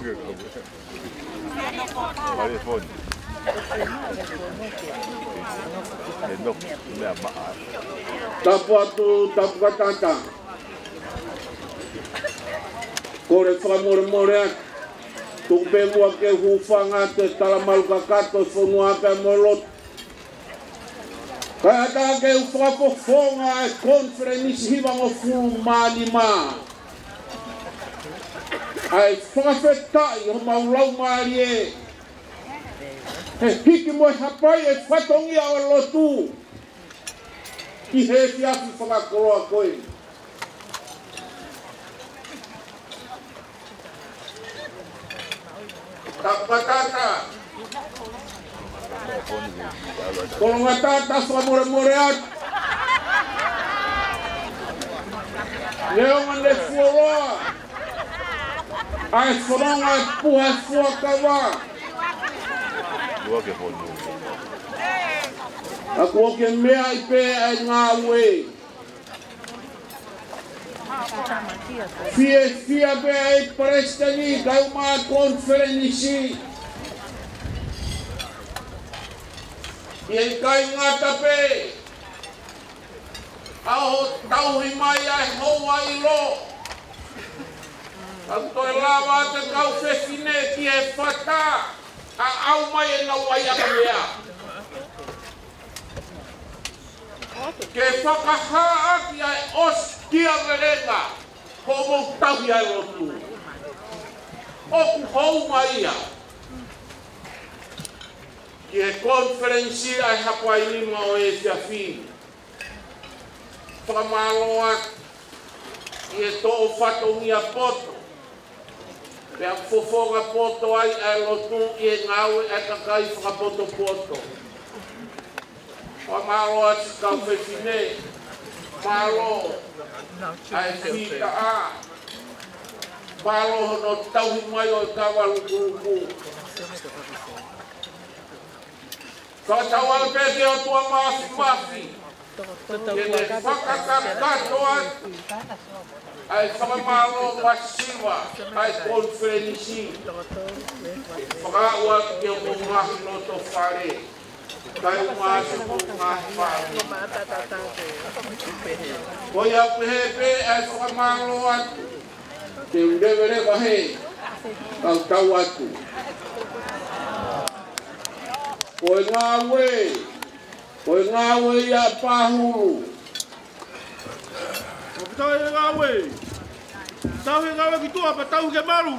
Tapu atu, tapu kātata. Kole fakamolemole atu. Tuku pē muʻa ke u hūfanga atu he talamalu kakato ʻo e fonua pea mo e lotu. Kae ʻatā ke u fakafofonga e konifelenisi hivangofulu mā nima. ʻA e fakafetaʻi homau laumālie he hiki mo e hapai e fatongia ʻo e lotu ki he efiafi fakakoloa ko eni. Matata. Kolomatata, fakamolemole atu. Neongo ne fuoloa ʻa e fononga ʻa e puha fuakava, ka kuo ke meaʻi pē ʻa e ngāue. Fiefia pē ʻa e palesiteni kae ʻumaʻā e konifelenisi, ʻi he ʻikai ngata pē ʻa hoʻo tauhi mai ʻa e houa ʻilo, ka toe lava atu e kau fefine ki he fata ʻo ʻaʻau mai ʻenau ʻaiʻanga meʻa ke fakahā ʻaki ʻa e ʻosikiavelenga hoʻomou tauhi ʻa e lotu. ʻOku hounga ia ki he konifelenisi ʻa e Haʻapai Nima ʻo e efiafi ni. Fakamālō atu ʻi he toʻo fatongia poto, pea fofonga poto ai ʻa e lotu ʻi he ngāue ʻa e kakai fakapotopoto. Fakamālō atu kau fefine, mālō ʻa e fita, mālō hono tauhi mai ʻo e kava lukuluku. Fakatauange pē ki he ʻOtua Māfimafi ke ne fakakakato atu ʻa e fakamālō masiva ʻa e konifelenisi, fakaaʻu atu ki hoʻomou ngaahi loto fale, kae ʻumaʻā ʻa homou ngaahi fāmili. Ko ia pehē pē ʻa e fakamālō atu, te u levelevahe, kau tau atu. Ko e ngāue, ko e ngāue ia Pahulu. Ko e tau he ngāue. Tau he ngāue ki tuʻa pea tau ke malu.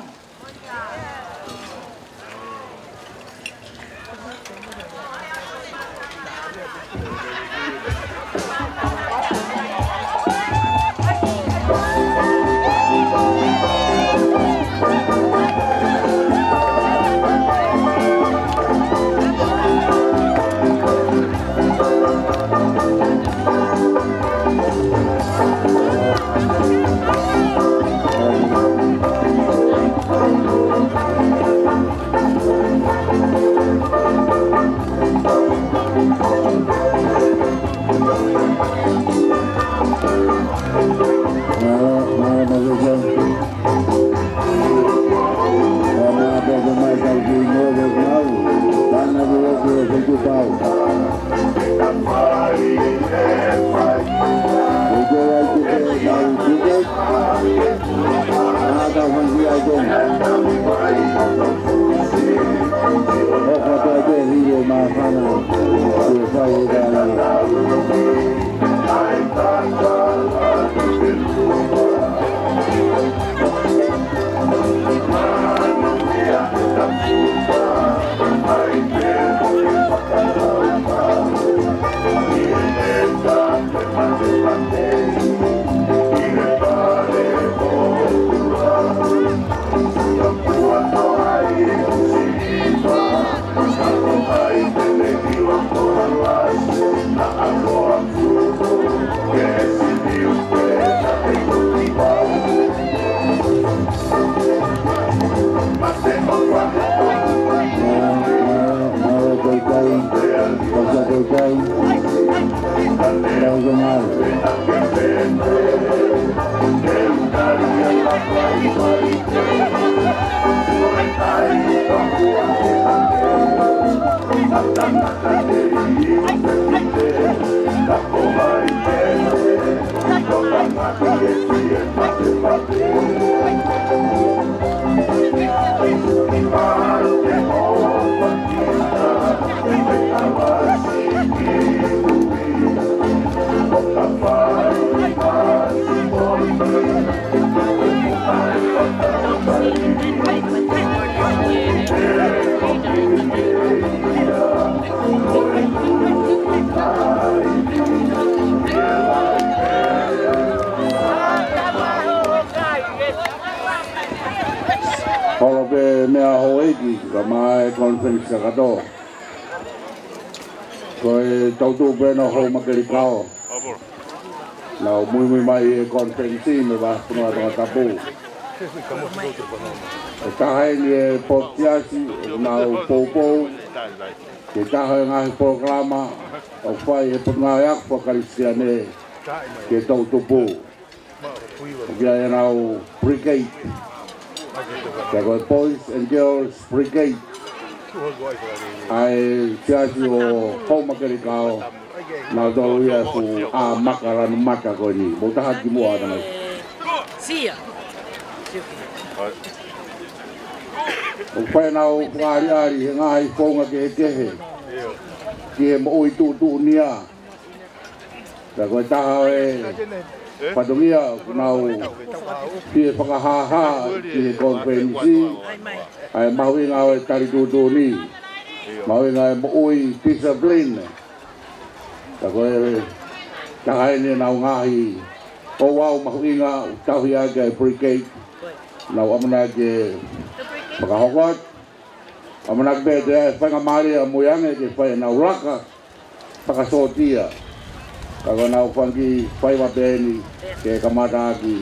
Pea mo e konifelenisi kakato. Ko e toʻutupu ʻeni ʻo Houmakelikao. Nau muimui mai he konifelenisi mei he Vahefonua Tongatapu. Ko e taha ʻeni e potu siasi ʻoku nau poupou ki he taha e ngaahi polokalama ʻoku fai ʻe he Potungāue Ako Fakakalisitiane ki he toʻutupu. ʻOku ʻi ai ʻenau brigade. Pea ko e Boys and Girls Brigade ʻa e siasi ʻo Houmakelikao. Nautolu ia ʻoku ʻā maka lanu maka ko eni. Mou taha ki muʻa ʻa e ʻOku fai ʻenau fakaʻaliʻali he ngaahi founga kehekehe ki he moʻui tuʻutuʻuni. Pea ko e taha ʻo e fatongia ʻoku nau fie fakahāhā ki he konifelenisi ʻa e mahuʻinga ʻo e tali tuʻutuʻuni, mahuʻinga ʻo e moʻui, discipline. Pea ko e taha ʻeni ʻenau ngaahi ouau mahuʻinga ʻoku tauhi ʻaki ʻa e brigade. Nau ʻamanaki ke fakahoko atu. ʻAmanaki pē ʻe toe ʻi ai e faingamālie ʻamui ange ke fai ʻenau laka fakasōtia. Ka ko ʻenau fanga kiʻi faiva pē ʻeni ke kamata ʻaki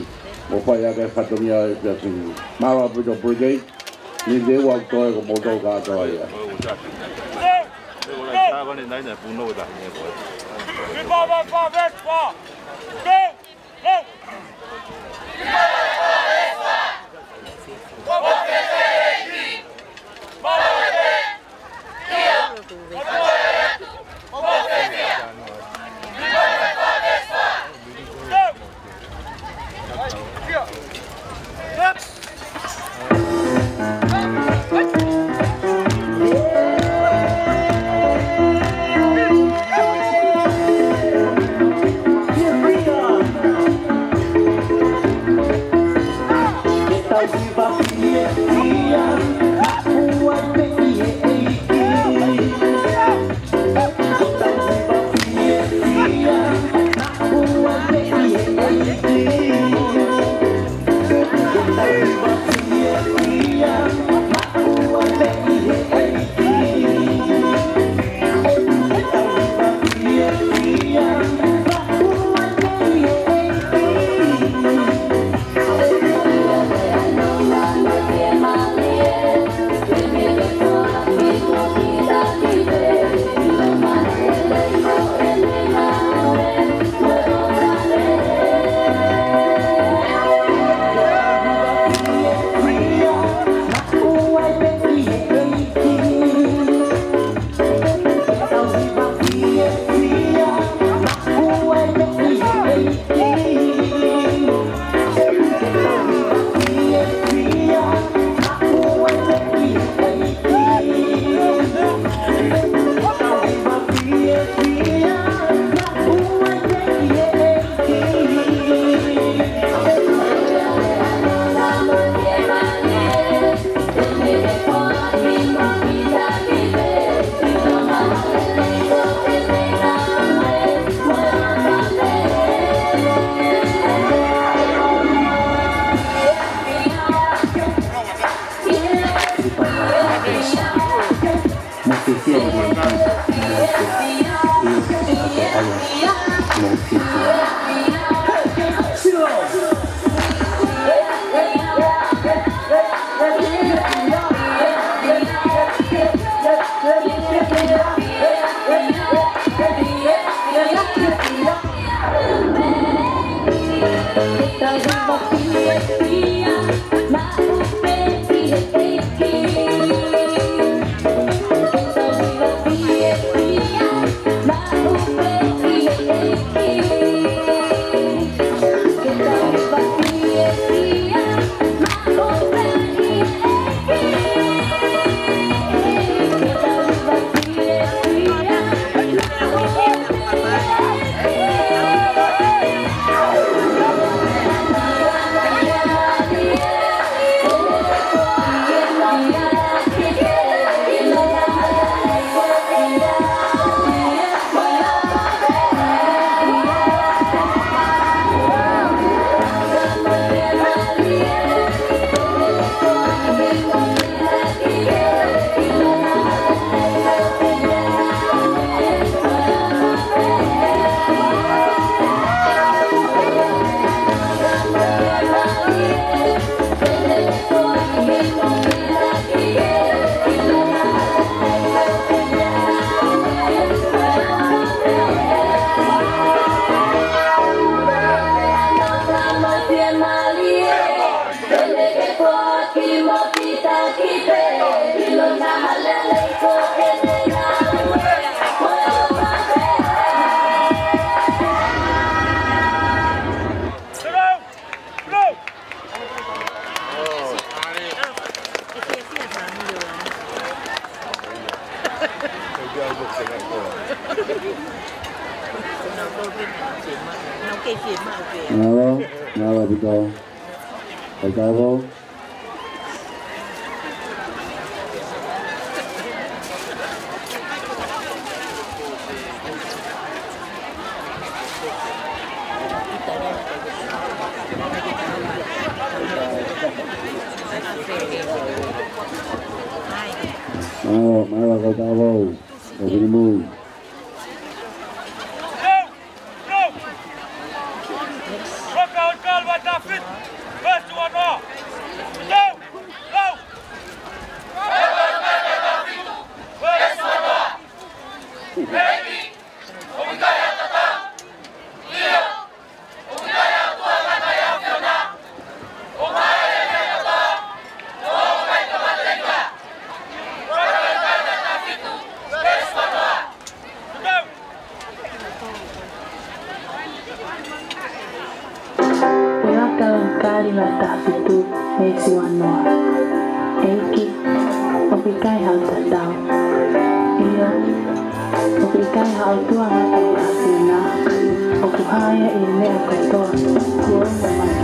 mo fai ʻaki e fatongia ʻo e efiafi ni. Mālō ʻaupito brigade, ni te ua toe ko moutolu kātoa ia. Mālō, mālō ʻaupito. Kae tau. Mālō, mālō, kae tau. Kae tau. Ua ka kali ua taha fitu, veesi ua noa. ʻEiki, ʻoku ʻikai haʻo tatau. ʻIo, ʻoku ʻikai haʻo tuʻa ngata ʻi he ʻAfiona, ʻoku hā ia ʻi he meʻa kotoa, kuo ʻomai.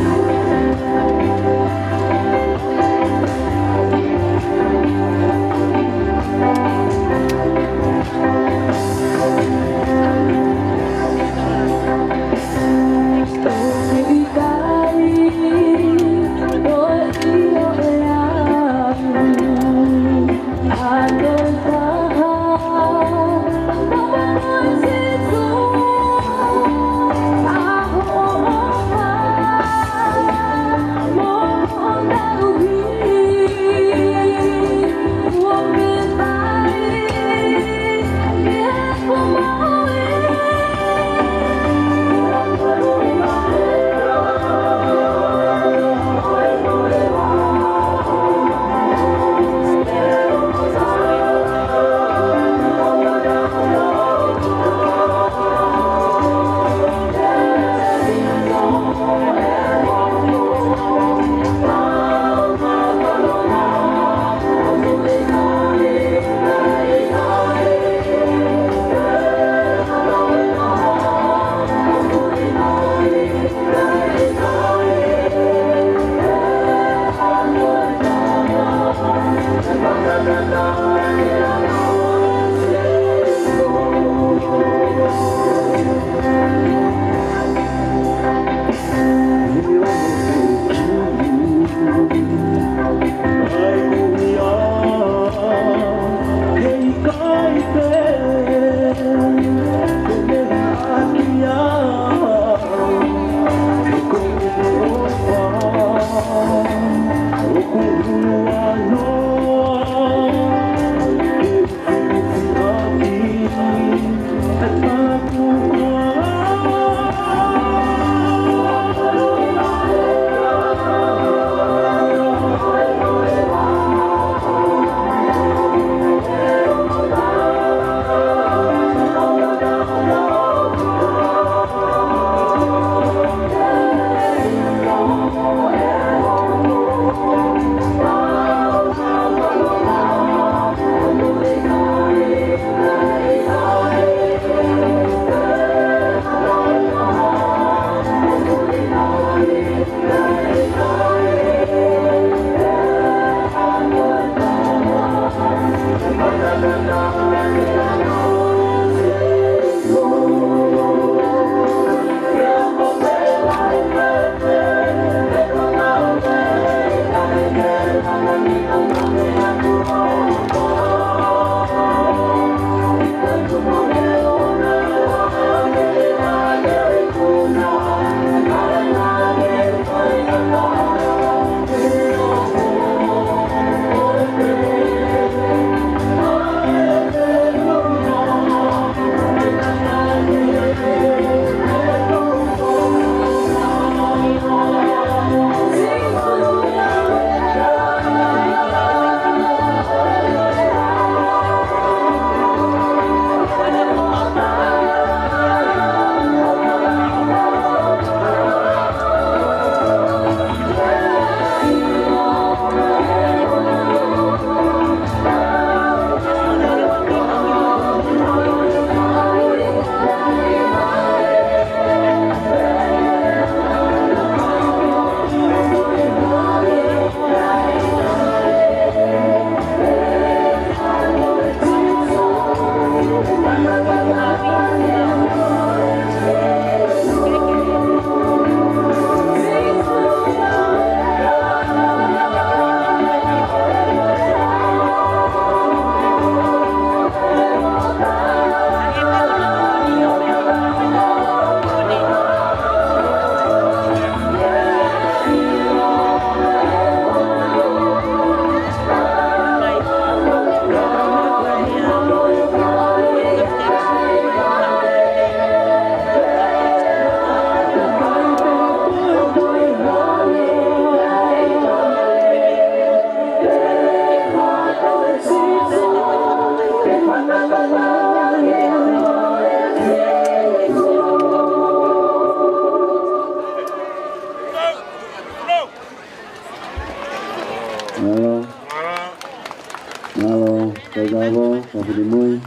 Finemui,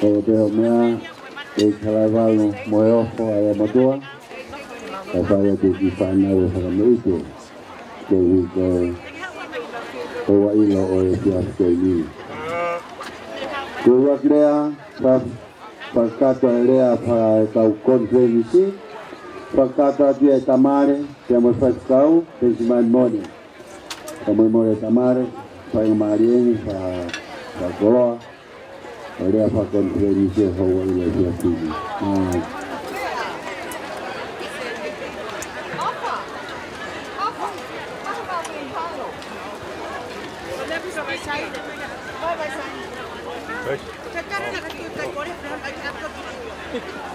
ʻo pehē ʻo meʻa, ʻe Kalaivalu mo e ofo ʻa e motuʻa, kae fai atu ki he fānau ʻe fakamoʻui ke ui ko e, ko e ʻilo ʻo e efiafi ko eni. Ko e ʻuluaki lea, fa-, fakakakato e lea faka-, e kau konifelenisi, fakakakato atu ia ʻe Tamale, pea mo e faifekau, Penisimani Mone. Ka molemole Tamale, fai mālie eni, fa-, fakakoloa, ʻo lea fakakonifelenisi e houa ʻi he efiafi ni. ʻA.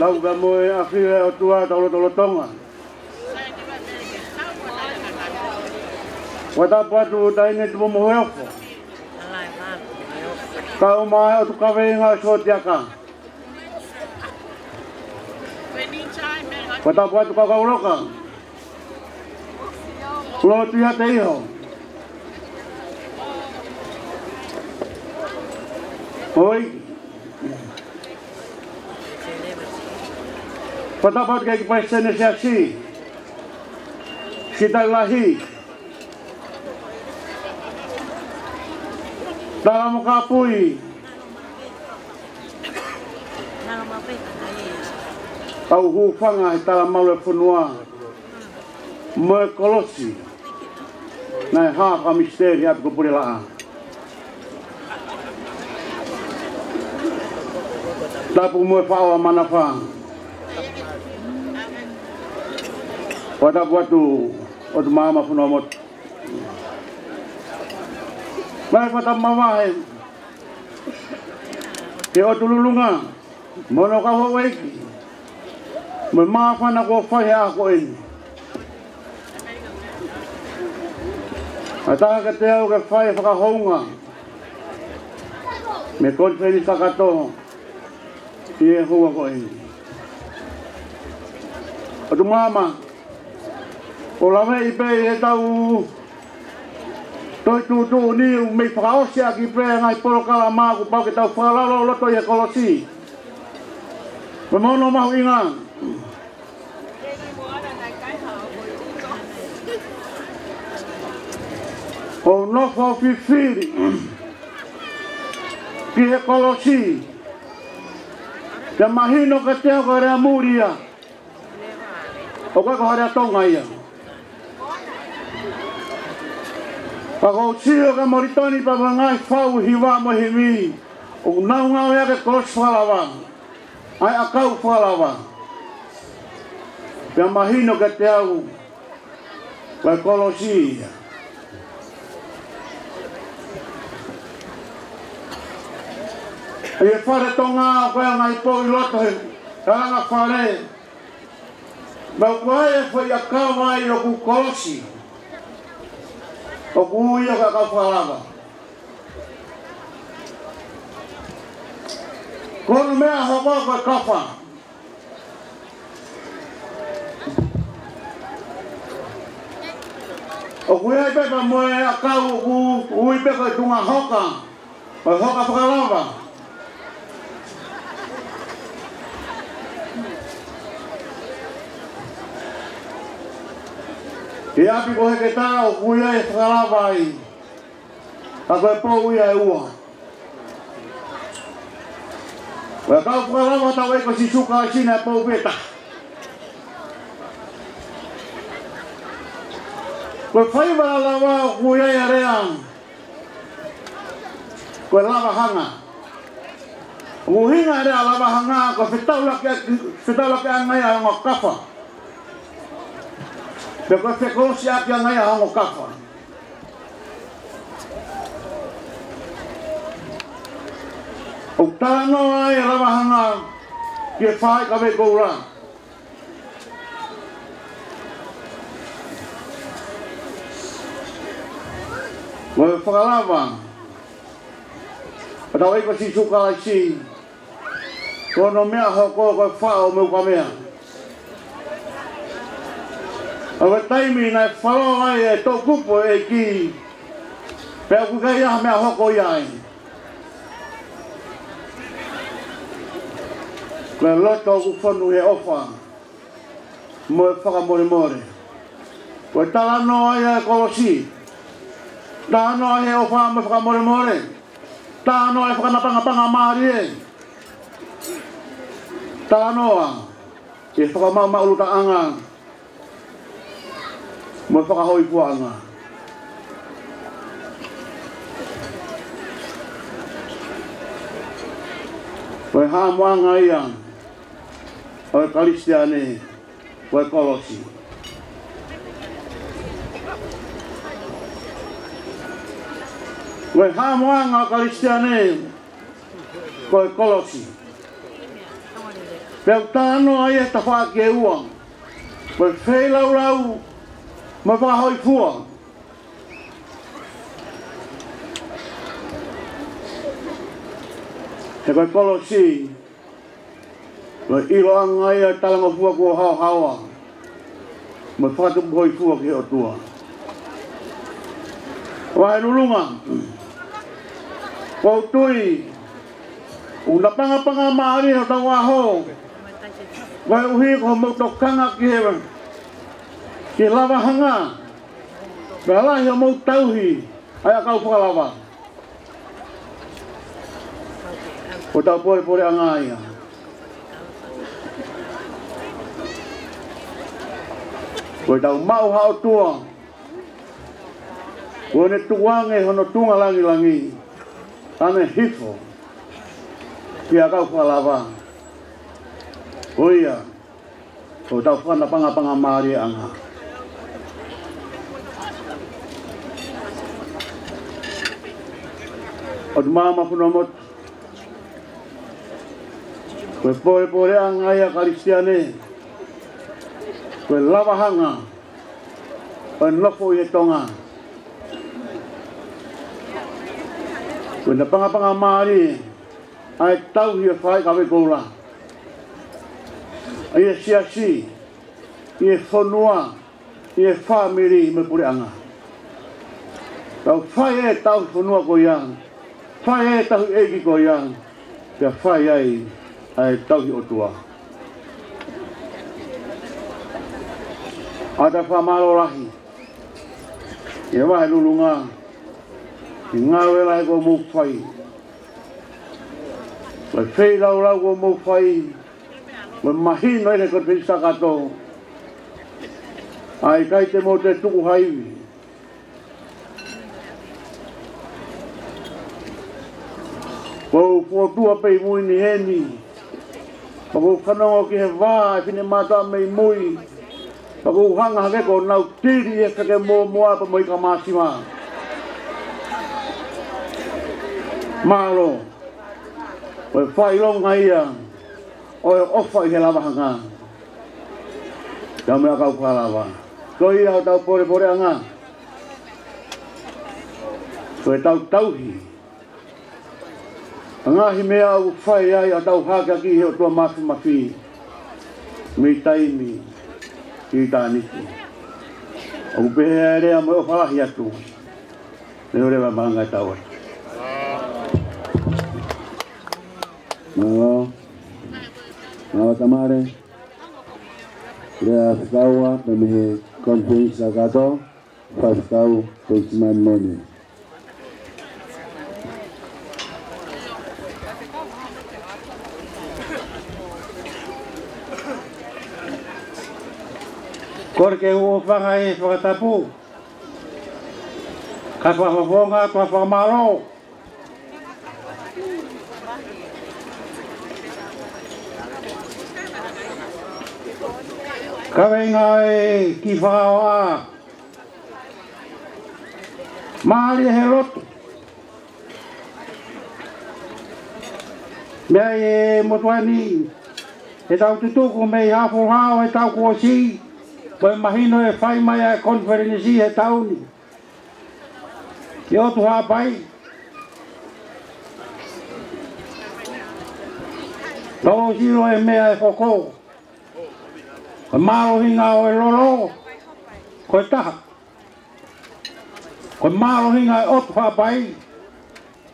Lau ka mo e ʻafio ʻa e ʻOtua, tau lotolotonga. Fakatapu atu taʻahine Tupomohu ʻEofo. Kau mai ʻo tuku kaveinga ʻo Sotiaka. Fakatapu atu Kaukauloka. Lotu ia te iho. ʻOi. Fakatapu atu ki he Palesiteni Siasi. Sitalelahi. Tala mo Kapui. Kau hūfanga he talamalu e fonua. Mo e kolosi. Naʻe hā fakamisiteli atu ko Pulelaʻa. Tapu mo e faʻo ʻa Manafa. Fakatapu atu ʻOtu Maama Funomotu. Mai fakatapu mavahe ki he ʻOtu Lulunga. Mo hono kau houʻeiki. Mo e māfana kuo fai he ʻaho ko eni. ʻA e taha kiate au ke fai fakahounga mei he konifelenisi kakato ʻi he houa ko eni. ʻOtu Maama, ʻo laveʻi pē ʻi heʻetau tohi tuʻutuʻuni ʻoku mei fakaʻosi ʻaki pē ngaahi polokalama kuo pau ke tau fakalaulauloto ʻi he kolosi. Pea mo hono mahuʻinga ʻo nofo fifili ki he kolosi. Pea mahino kiate au ko e lea muli ia. ʻOku ʻikai ko ha lea Tonga ia. Ka ʻoku ou sio kia Molitoni pea mo e ngaahi fau hiva mo e himi. ʻOku nau ngāueʻaki e kolosi fakalava. ʻA e ʻakau fakalava. Pea mahino kiate au ko e kolosi ia. ʻI he fale Tonga ko e ngaahi pou ʻi loto he anga fale. Pea ko e foʻi ʻakau ai ʻoku kolosi. ʻOku ui ia ko e ʻakau fakalava. Ko hono meʻa hoko ko e kafa. ʻOku ʻi ai pē pea mo e ʻakau ʻoku ui pē ko e tuʻunga hoka. Ko e hoka fakalava. ʻI ʻapi ko Heketā ʻoku ʻi ai e fakalava ai. Ka ko e pou ia ʻe ua. Ko e ʻakau fakalava ʻa hotau ʻEiki ko Sīsū Kalaisi naʻe pou pē taha. Ko e faiva lava ʻoku ʻi ai e lea ko e lava hanga. ʻUhinga e lea lava hanga ko e fetaulaki, fetaulakiʻanga ia ʻa e ongo kafa. Pea ko e fekolosiʻaki ʻanga ia ʻa e ongo kafa. ʻOku talanoa ai e lava hanga ki he fai kavei koula. Ko e fakalava ʻa hotau ʻEiki ko Sīsū Kalaisi. Ko hono meʻa hoko ko e faʻo mo e ukamea. ʻA e taimi naʻe falo ai e toʻukupu ʻo e ʻEiki. Pea ʻoku ʻikai ha meʻa hoko ia ai. Ko e loto ʻoku fonu he ʻofa mo e fakamolemole. Ko e talanoa ia ʻo e kolosi. Talanoa he ʻofa mo e fakamolemole. Talanoa he fakanapangapangamālie. Talanoa he fakamaʻumaʻulutaʻanga mo e fakahōifuaʻanga. Ko e haʻamoʻanga ia ʻo e Kalisitiane, ko e kolosi. Ko e haʻamoʻanga ʻo e Kalisitiane, ko e kolosi. Pea ʻoku talanoa ia he tafaʻaki ʻe ua. Ko e feilaulau mo e fakahōifua. He ko e kolosi, ko e ʻiloʻanga ia ʻo e talangofua kuo haohaoa mo e fakatupu hōifua ki he ʻOtua. Vahe Lulunga, ʻoku ou tui ʻoku napangapangamālie hotau ʻaho, koeʻuhi ko hoʻomou tokanga ki he, ki he lavahanga, pea lahi hoʻomou tauhi ʻa e ʻakau fakalava. Ko hotau polepoleʻanga ia. Ko ʻetau maʻu ha ʻOtua kuo ne tukuange hono tuʻunga langilangi, ʻa ʻene hifo ki he ʻakau fakalava. Ko ia ko hotau fakanapangapangamālieʻanga. ʻOtu maa mo e fonua motu, ko e polepoleʻanga ia ʻo e Kalisitiane, ko e lavahanga ʻo e nofo ʻi he Tonga. Ko e napangapangamālie ʻa e tauhi ʻo e faʻahikehe koula ʻi he siasi, ʻi he fonua, ʻi he fāmili mo e puleʻanga. Tau fai e tauhi fonua ko ia, fai e tauhi ʻeiki ko ia, pea fai ai ʻa e tauhi ʻOtua. ʻOku tau fakamālō lahi ʻi he Vahe Lulunga, ʻi he ngāue lahi kuo mou fai, ko e feilaulau kuo mou fai, mo e mahino ʻi he Konifelenisi Kakato, ʻa e ʻikai te mou toe tuku ha ivi. Ko u fokotuʻu pē ʻi mui ni heni, pea ko u fanongo ki he vā ʻa e finemātuʻa mei mui, pea ko u hanga hake ko ʻenau tili ʻi he feke mōmoa pea mo e ika māsima. Mālō. Ko e fakaʻilonga ia ʻo e ʻofa ʻi he lavahanga, pea mo e ʻakau fakalava. Ko ia hotau polepoleʻanga, ko ʻetau tauhi ʻa e ngaahi meʻa ʻoku fai ai ʻa ʻetau hakeakiʻi ʻi he ʻOtua Māfimafi mei taimi ki ʻitāniti. ʻOku pehē ʻa e lea, mo e ʻofa lahi atu, leʻo leva malanga e tau atu. Mālō. Mālō Tamale. Lea fekau ʻa e mei he Konifelenisi Kakato, Faifekau Penisimani Mone. Kole ke u ʻofa ange he fakatapu, kae fakafofonga atu ha fakamālō. Kaveinga ʻo e kiʻi fakaʻofoʻofa. Mālie he lotu. Mei he motuʻa ni, he tau tutuku mei he Haʻa Fouhao he taʻu kuo ʻosi, ko e mahino e fai mai ʻa e konifelenisi he taʻu ni. ʻI ʻOtu Haʻapai. Tau sio e meʻa ʻe hoko. Ko e mālohinga ʻo e lolo ko e taha. Ko e mālohinga ʻo e ʻOtu Haʻapai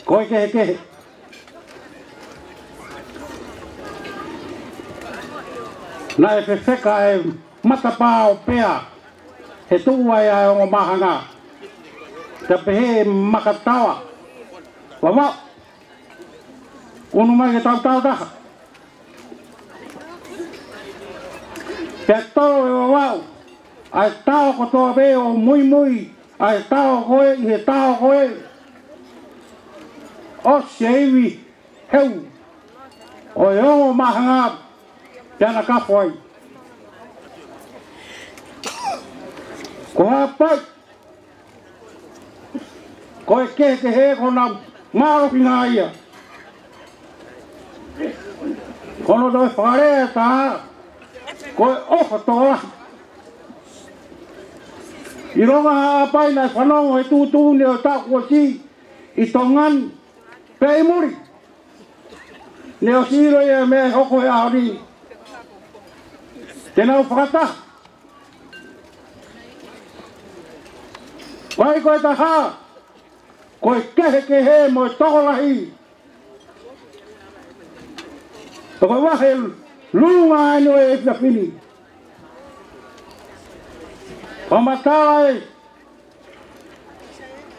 ko e kehekehe. Naʻe fefeka e matapā ʻo Pea he tuʻu ai ʻa e ongo māhanga. Pea pehē ʻe Makatawa, Vavaʻu, unu mai ke tau tao taha. Pea tolo ʻe Vavaʻu ʻa e tao kotoa pē ʻo muimui ʻa e tao ko ē ʻi he tao ko ē. ʻOsi e ivi heu ʻo e ongo māhanga pea na kafo ai. Ko Haʻapai, ko e kehekehe ko ʻena mālohinga ia. Ko hono toe fakalea ʻe taha, ko e ʻofa tokolahi. ʻIlonga Haʻapai naʻe fanongo he tuʻutuʻuni ʻo e taʻu kuo ʻosi ʻi Tonga ni, pea ʻi muli. Ne ʻosi ʻilo ia meʻa ʻe hoko he ʻaho ni. Te nau fakataha. Vahe ko e taha, ko e kehekehe mo e tokolahi. Ko e vahe Lulunga eni ʻo e efiafi ni. Fakamatala e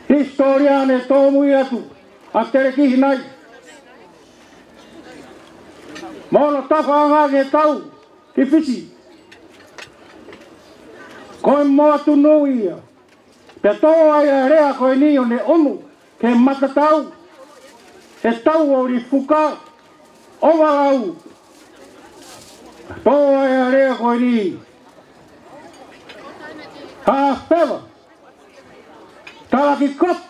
hisitōlia ne tōmui atu ʻa Telekihi nai. Mo hono tafaʻanga ke tau ki Fisi. Ko e motunuʻu ia. Pea tō ai ʻa e lea ko eni ʻo ne ʻunu ke matatau he tau ʻo Lifuka ʻo Valau. Tō ai ʻa e lea ko eni. Haʻafeva. Talaki kopu.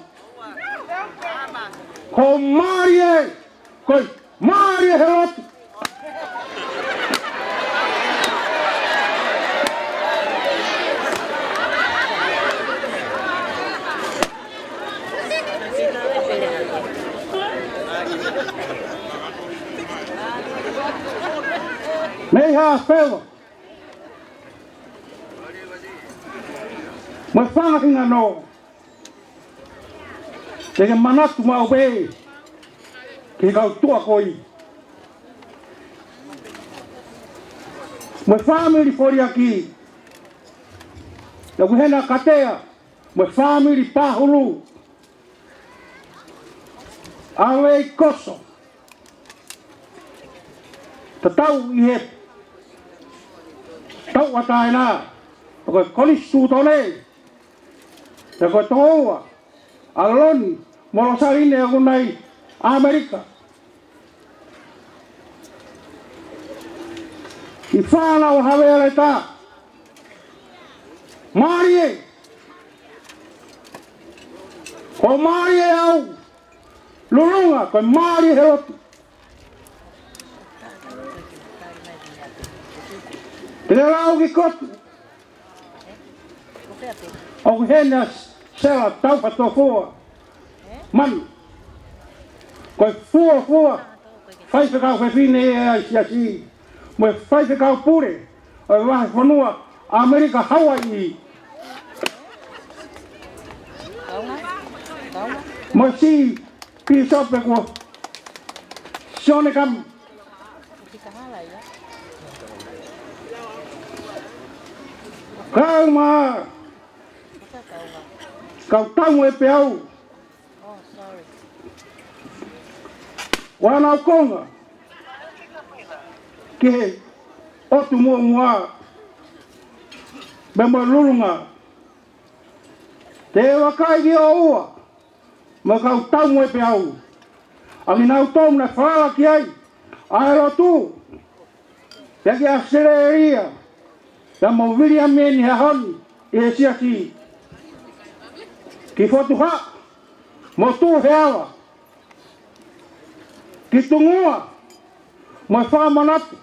Ko mālie, ko mālie he lotu. Mei Haʻafeva. Mo e fanga hingoa. Te ke manatu maʻu pē ki he kau tuʻakoi. Mo e fāmili Foliaki. Naʻa ku hena katea mo e fāmili Pahulu. ʻAve ʻi Koso. Tatau ʻi he tau ʻa taina, ko e Konisitūtone, ko e tokoua ʻa Loni mo Losaline ʻoku nau ʻi ʻAmelika. ʻI fānau ʻa Havea Leta. Mālie. Ko mālie au. Lulunga, ko mālie he lotu. Te ke lau ki Kotu. ʻOku hena Sela Taufatofoa Manu. Ko e fuofua faifekau fefine ʻa e siasi mo e faifekau pule ʻo e vahefonua ʻAmelika Hauaiʻi. Mo e siʻi pīsope ko Sione Kamu. Kau mā, kau tau mo e peau. ʻO ʻenau konga ki he ʻotu muʻomuʻa, pea mo e Lulunga. Te u vakai ki ʻoua mo e kau tau mo e peau, ʻa kinautolu naʻe falala ki ai ʻa e lotu, pea ki ʻAositelēlia, pea mo Viliami ʻi he ʻaho ni ʻi he siasi, ki Fotuha mo Tuʻuheava, ki Tungua mo e fakamanatu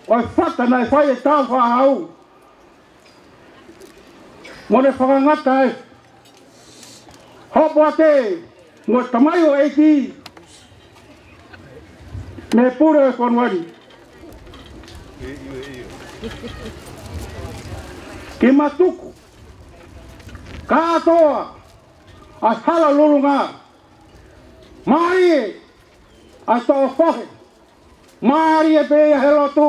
ʻo e fata naʻe fai ʻe Tāufaʻāhau, mo ne fakangata ai Hopoate mo e tamaioʻeiki mei he pule ʻo e fonua ni. Ke matuku kātoa ʻa e hala Lulunga. Mālie ʻa e toʻo fohe. Mālie pē ia he lotu.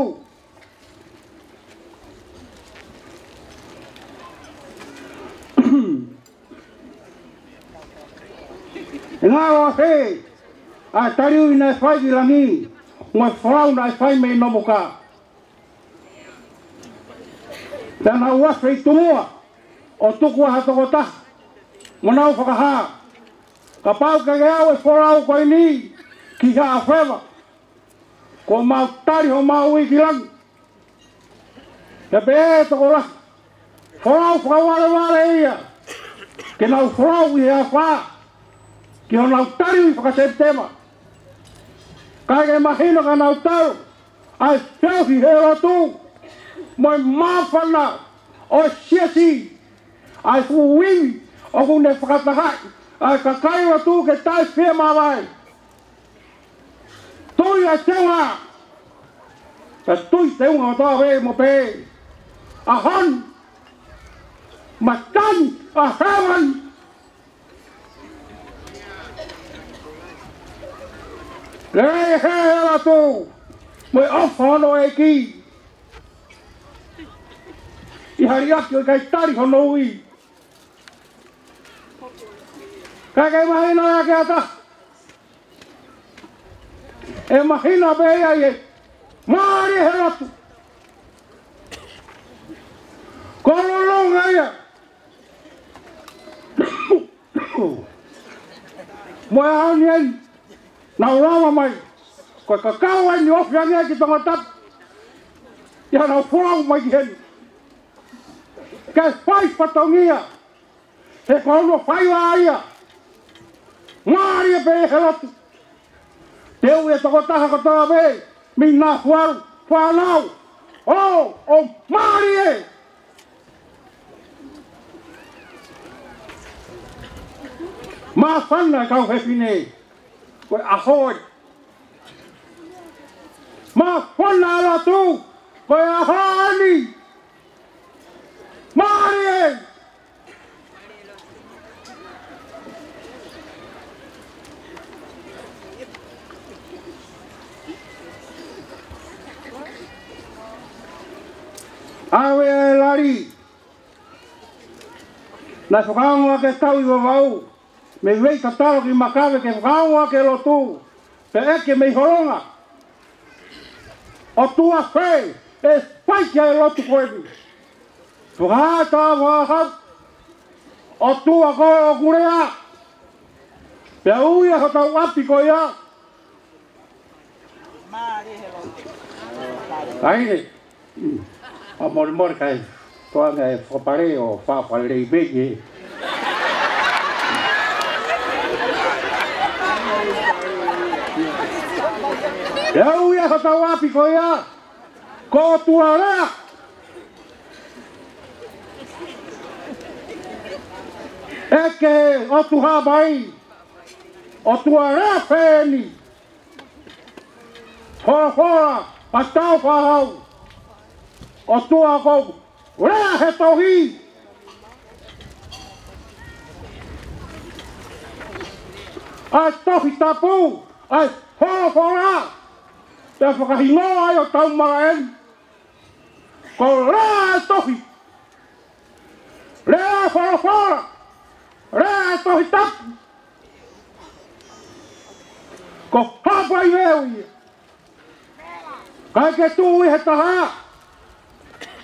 He ngalo ʻa fē ʻa e taliui naʻe fai ki langi, mo e folau naʻe fai mei Nomuka. Pea nau afe ʻi Tumua ʻo tuku ʻa ha tokotaha mo nau fakahā, kapau ʻoku ʻikai ke aʻu e folau ko eni ki Haʻafeva, kuo mau tali homau ui ki langi. Pea pehē ʻe he tokolahi, folau fakavalevale ia ke nau folau ʻi he afā ki honau taliui faka-Sepitema. Kae ʻikai ke mahino ka nau tau ʻa e feohi ʻi he lotu mo e māfana ʻo e siasi, ʻa e fuʻu ivi ʻoku ne fakatahaʻi ʻa e kakai lotu ke taʻefiemāvae. Tui ʻa e teunga, ka tui teunga ʻo tau ave mo pē ʻa hon matani ʻa heaven. Lei he lotu mo e ʻofa hono ʻEiki ʻi ha liʻaki ʻoku ʻikai tali hono ui. Kae ʻikai mahino ia ki ha taha. ʻE mahino pē ia ʻi he mālie he lotu. Ko e lolonga ia. Mo e ʻaho ni eni, nau lava mai. Ko e kakai eni ʻoku ofi ange ki Tongatapu, ʻi heʻenau folau mai ki heni ke fai fatongia. He ko hono faiva ia. Mālie pē he lotu. Te u ʻi he tokotaha kotoa pē mei Nafualu, fānau. ʻO, ʻo mālie. Māfana e kau fefine. Ko e ʻaho ē. Māfana e lotu. Ko e ʻaho eni. Mālie. ʻAve e lali. Naʻe fakaongo ʻa e kau ʻi Vavau mei Veʻi Tatalo ki Makave ke fakaongo ʻa e lotu, pea ʻeke mei Holonga, ʻOtua fē ʻe fai ki ai e lotu ko eni? Fakahā ʻe Tāufaʻāhau, ʻOtua ko ʻoku lea. Pea ui ʻa hotau ʻapi ko ia. Kae ʻai ē. ʻA molemole kae toʻo ange e fakapale ʻo fakapale lei pē ki he. Pea ui ʻa hotau ʻapi ko ia, ko ʻOtua lea. ʻEke ʻOtua Haʻapai, ʻOtua lea fē eni? Folofola ʻa Tāufaʻāhau, ʻOtua ko ʻoku lea he tohi. ʻA e Tohi Tapu, ʻa e folofola, pea fakahingoa ai ʻo tau malaʻeni. Ko e lea e tohi. Lea e folofola. Lea e Tohi Tapu. Ko Haʻapai veu ia. ʻIkai ke tuʻu ʻi he taha.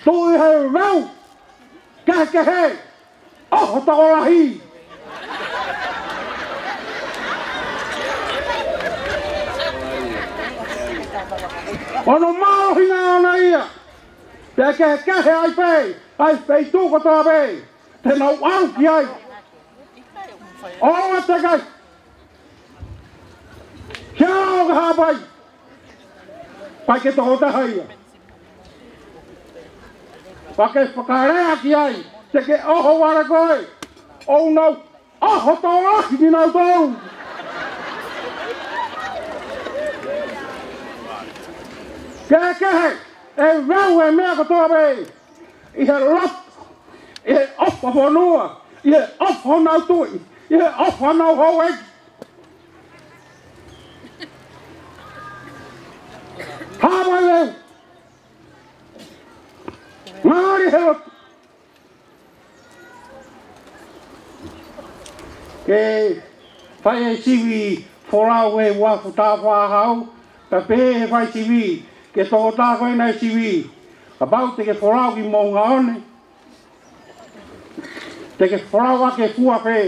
Tuʻu ʻi he veu kehekehe ʻo ho tokolahi. Ko hono mālohinga ʻona ia. Pea kehekehe ai pē ʻa e feituʻu kotoa pē te nau ʻalu ki ai. ʻOua te kai. Kia ʻo ka Haʻapai. Pea ke tokotaha ia. Pea ke fakalea ki ai, te ke ʻohovale koe, ʻo nau ʻoho tokolahi kinautolu. Kehekehe e veu e meʻa kotoa pē, ʻi he lotu, ʻi he ʻofa fonua, ʻi he ʻofa honau tuʻi, ʻi he ʻofa honau houʻeiki. Haʻapai veu. Mālie he lotu. Ke Fai e sivi folau he uafu Tāufaʻāhau, pea pehē he fai sivi ki he tokotaha ko ē naʻe sivi: Kapau te ke folau ki Moʻungaʻone, te ke folau ʻaki e fua fē?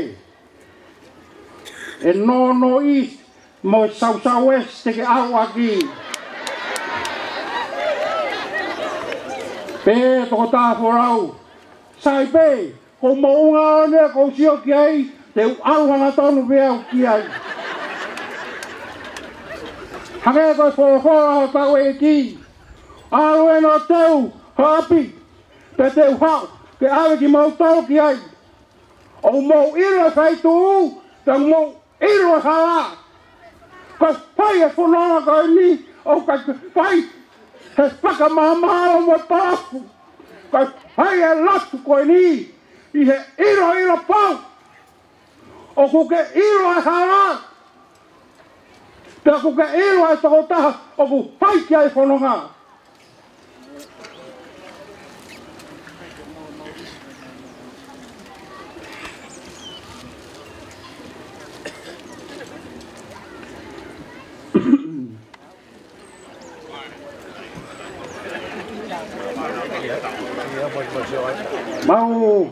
ʻE North North East mo e South South West te ke ʻalu ʻaki? Pehē ʻe he tokotaha folau: Sai pē, ko Moʻungaʻone ʻoku ou sio ki ai, te u ʻalu hangatonu pē au ki ai. Hangē ko e folofola hotau ʻEiki: ʻAlu ʻeni ʻo teu ho ʻapi, pea te u haʻu ke ʻave kimoutolu ki ai. ʻOku mou ʻilo e feituʻu, pea mou ʻilo e hala. Ko e fai e fononga ko eni, ʻoku ʻikai fai he fakamahamahalo mo e palafu. Ko e fai e lotu ko eni ʻi he ʻiloʻilo pau. ʻOku ke ʻilo e hala, pea ʻoku ke ʻilo e tokotaha ʻoku fai ki ai e fononga. Mau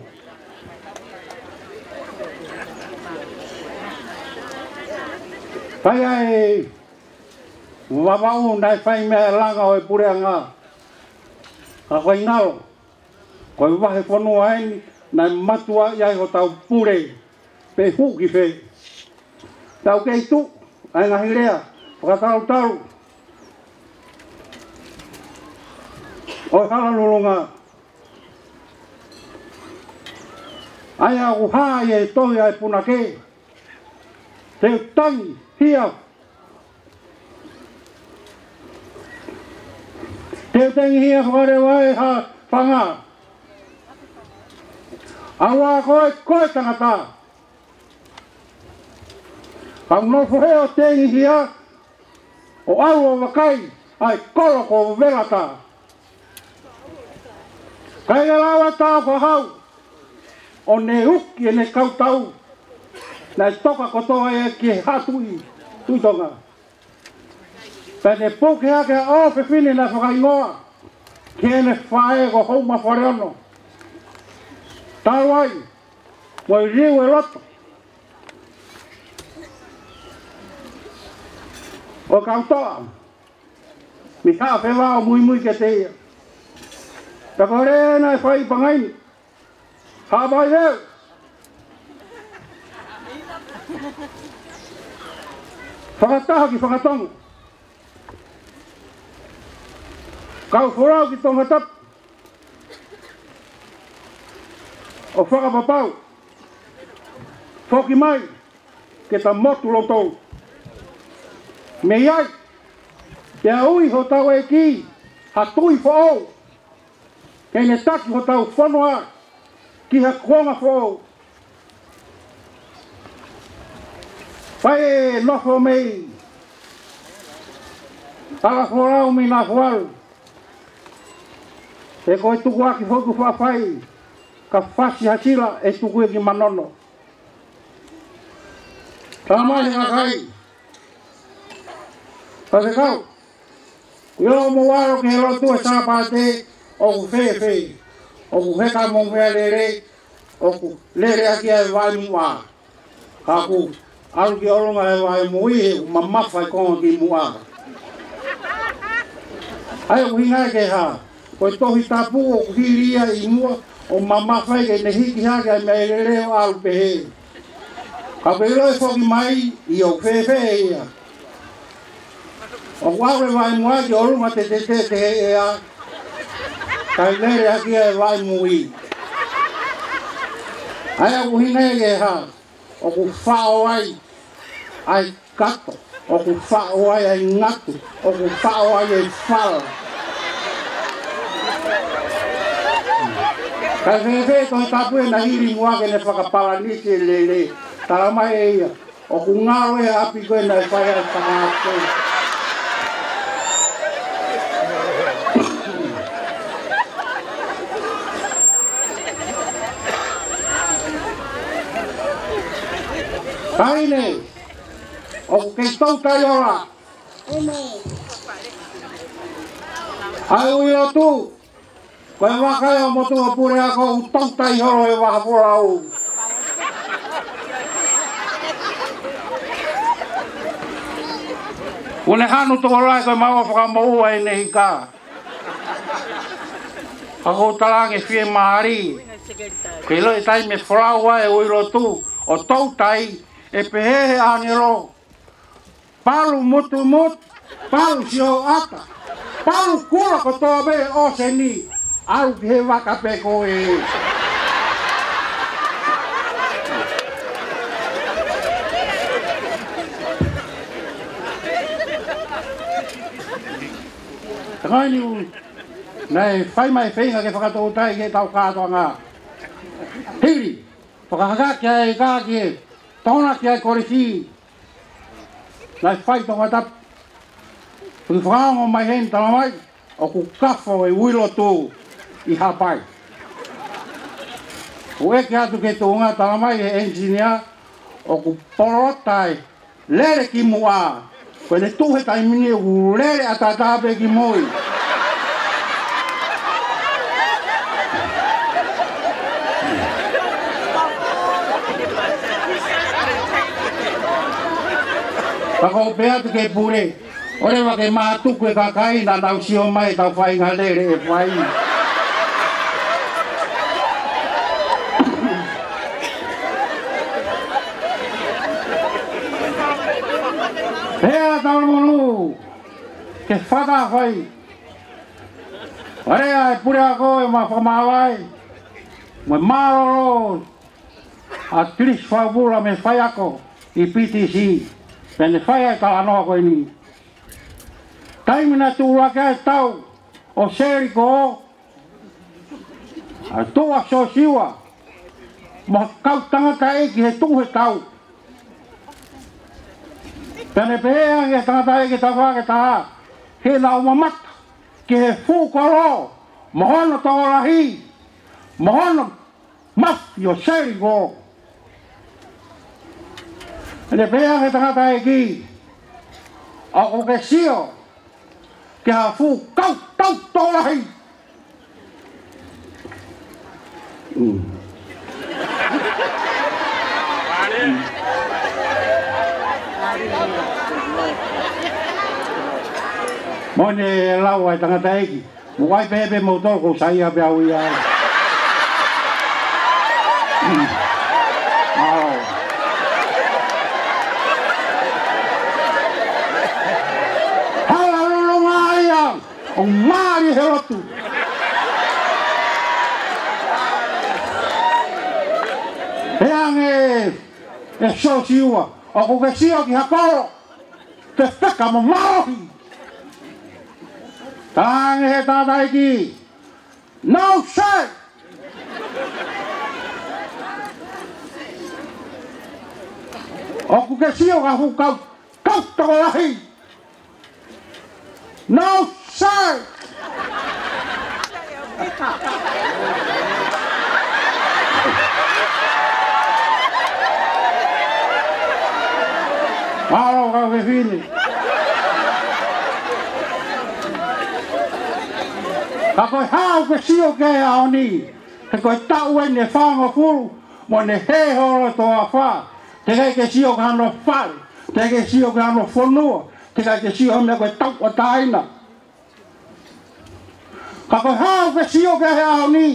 fai ai Vavaʻu naʻe fai mei he langa ʻo e puleʻanga. Ka ko e ngalo, ko e vahefonua eni naʻe mātuʻaki ʻi ai hotau pule, pe hū ki fē. Tau kei tuʻu ʻa e ngaahi lea fakatalutalu ʻo e hala lulunga. ʻA ia ʻoku hā ʻi he tohi ʻa e punake: Te u tangi hia, te u tangi hia fakaleva e ha fanga. ʻAua ko e, ko e tangata, ka u nofo hē ʻo tangi hia, ʻo ʻalu ʻo vakai ʻa e kolo ko Velata. Kae lava Tāufaʻāhau ʻo ne uki ʻene kau tau naʻe toka kotoa ia ki he haʻa tuʻi, Tuʻi Tonga. Pea ne puke hake ʻa e ʻofefine naʻe fakahingoa ki heʻene faʻē ko Houma Faleono, talu ai mo e liu e loto ʻo e kau toʻa mei Haʻafeva ʻo muimui kiate ia. Pea ko e lea naʻe fai ʻi Pangai ni: Haʻa Vaileu, fakataha ki Fakatonga, kau folau ki Tongatapu, ʻo fakapapau, foki mai ke ta motu loto. Mei ai, pea ui hotau ʻEiki ha tuʻi foʻou ke ne taki hotau fonua ki ha kuonga foʻou. Fai e nofo mei ʻAlafolau mei Nafualu, he ko e tukuaki foki ʻoku faʻa fai, ka fasi ha sila ʻe tuku ia ki Manono. Tala mai he kakai, Faifekau, ʻio, mou ʻalu ki he lotu ʻi he Sāpate, ʻoku fēfē? ʻOku heka mo e meʻalele, ʻoku lele ʻaki ʻa e vaʻi muʻa. Ka ʻoku ʻalu ki ʻolunga e vaʻi mui, ʻoku mamafa e konga ki muʻa. ʻA ia ʻoku ʻuhinga ia ki he hā? Ko e Tohi Tapu ʻoku hili ia ʻi muʻa, ʻo mamafa ai ke ne hiki hake ʻa e meʻalele ʻo ʻalu pehē. Ka ʻoku ke ʻilo e foki mai, ʻio, ʻoku fēfē ia? ʻOku ʻalu e vaʻi muʻa ki ʻolunga tetetete he ʻea, kae lele ʻaki ʻa e vaʻi mui. ʻA ia ʻoku ʻuhinga ia ki he hā? ʻOku faʻo ai ʻa e kato, ʻoku faʻo ai ʻa e ngatu, ʻoku faʻo ai ʻa e fala. Kae fēfē Tohi Tapu ʻena hili muʻa ke ne fakapalanisi e lele? Tala mai ʻe ia, ʻoku ngalo e ʻapi ko ē naʻe fai ai e fakaafe. Taʻahine, ʻOku kei toutai holo ʻa e ui lotu. Ko e vaka ia ʻo motu ʻo puleako ʻoku toutai holo he vahaʻa folau. ʻOku ne hanu tokolahi ko e maʻu fakamoʻua ʻene hika. Ka ʻoku ou talaange fiemālie. Ke ʻilo e taimi ʻe folau ai e ui lotu ʻo toutai, ʻe pehē he ʻāngelo: Palu mutumutu, palu sioʻata, palu kula kotoa pē ʻōseni, ʻalu ki he vaka pē koe. Takaini u, naʻe fai mai feinga ke fakatoutai ke tau kātoanga. Hili, fakahakahaka ki ai ka ki he tona ki ai kolisi. Naʻe fai Tongatapu. Pea fakaongo mai heni talamai ʻoku kafo e ui lotu ʻi Haʻapai. ʻOku ʻeke atu ki he tuʻunga, talamai he ʻenisinia ʻoku polota e lele ki muʻa. Ko ʻene tuʻu he taimi ni ʻoku lele ʻataʻatā pē ki mui. Ka ʻoku ou pehē atu ki he pule, ʻoua leva ke mātuku e kakai naʻa nau sio mai ʻetau feinga lele ʻe fai. Pea tau monu ke fata fai. Ua lea e puleako ʻe ma fakamāvae mo e mālōlō ʻa Tilisi Faupula mei he faiako ʻi P T C, pea ne fai ai e talanoa ko eni. Taimi naʻe tuʻu hake ai e tau ʻo Selikō, ʻa e tuʻa Siosiua mo e kau tangataʻeiki he tuʻu he tau. Pea ne pehē ange e tangataʻeiki ʻe taha ke taha, he naʻa nau mamata ki he fuʻu kolo mo hono tokolahi mo hono mafi ʻo Selikō. Ne pehē ange e tangataʻeiki, ʻoku ke sio ki ha fuʻu kau tau tokolahi? Mm. Mo ne lau ai e tangataʻeiki, mou ʻai pē pē moutolu, ʻoku ou saiʻia pē au ia. Mālō. Hala lolonga ia, ʻo mālie he lotu. Pehē ange ʻe Siosiua, ʻoku ke sio ki ha kolo fefeka mo mālohi? Talaange he tangataʻeiki, no sir. ʻOku ke sio ki ha fuʻu kau, kau tokolahi? No sir. Mālō kau fefine. Ka ko e hā ʻoku ke sio ki ai he ʻaho ni? He ko e taʻu eni ʻe fāngofulu mo ne hē holo e toafa. Teʻeki ai ke sio ki hano fale, teʻeki ai ke sio ki hano fonua, teʻeki ai ke sio ha meʻa, ko e tauʻatāina. Ka ko e hā ʻoku ke sio ki ai he ʻaho ni?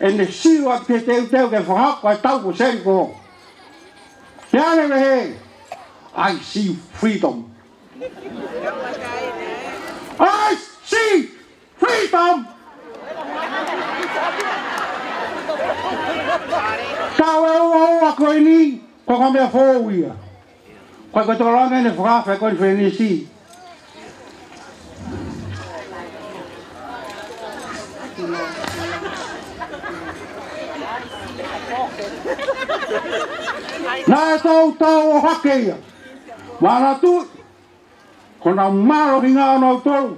ʻEne sio atu ki he teuteu ke fakahoko e tau ko Selikō. Pea ne pehē, I see freedom. I see freedom. Tau ʻe ua ua ko eni, ko e meʻa foʻou ia. Ko e ko e tokolahi ʻene fakaafe ko e fenisi. Naʻe toutou ʻohake ia. Manatu, ko honau mālohinga ʻonautolu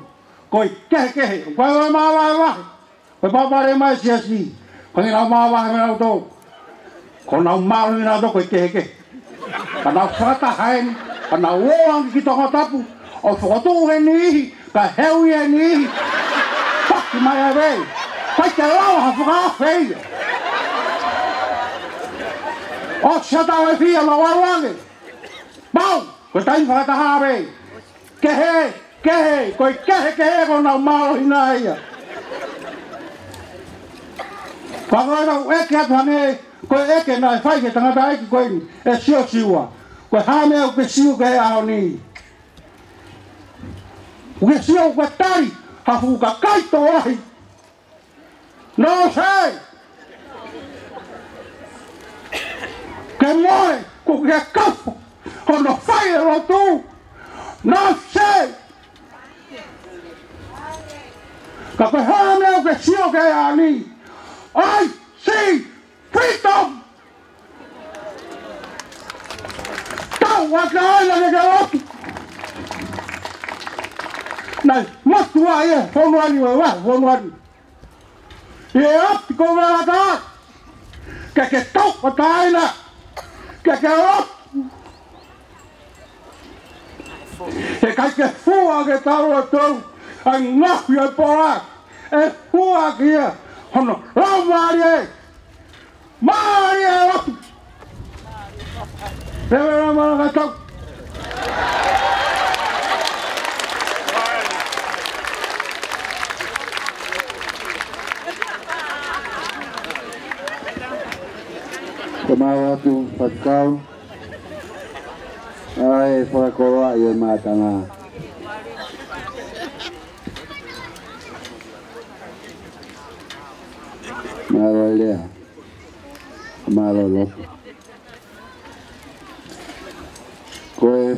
ko e kehekehe. Ko e ʻoua ʻe māvahevahe. Ko e pāpale mai siasi, ko ʻenau māvahevahe ʻonautolu. Ko honau mālohinga ʻonautolu ko e kehekehe. Ka nau fakataha eni, Ka naʻa nau ō ange ki Tongatapu, ʻo fokotuʻu he niʻihi, ka heu ia he niʻihi. Paki mai ʻa e vei. Kai ke lau ha fakaʻofa ia. ʻOsi ha taʻu ʻe fiha ʻo nau ō ange. Pau, ko e taimi fakataha ʻa e vei. Kehe, kehe, ko e kehekehe ko ʻenau mālohi na ia. Ka ko ʻenau ʻeke atu hangē, ko e ʻeke naʻe fai ki he tangataʻeiki ko eni, ʻe Siosiua. Ko e hā e meʻa ʻoku ke sio ki ai he ʻaho ni? ʻOku ke sio ʻoku ke tali ha fuʻu kakai tō lahi? No, sir. Ke mole, ko ke kafu, hono fai e lotu. No, sir. Ka ko e hā e meʻa ʻoku ke sio ki ai he ʻaho ni? I see freedom. Tau ʻa ka ai la ke ke lotu. Naʻe motuʻa ia, fonu ani wa, wa, fonu ani. ʻI he ʻapi ko Veata, ke ke tau ʻa ka ai la, ke ke lotu. He ʻikai ke fua ke tau ʻa tau, ʻa e ngaohi ʻa e pola, ʻe fua ki ai, hono lau mālie, mālie ʻa e lotu. Pea ʻe lau mālie ʻa e tau. Ka mau atu, faifekau. ʻA e fakakoloa ʻi he mātanga. Mālō e lea. Mālō e lotu. Ko e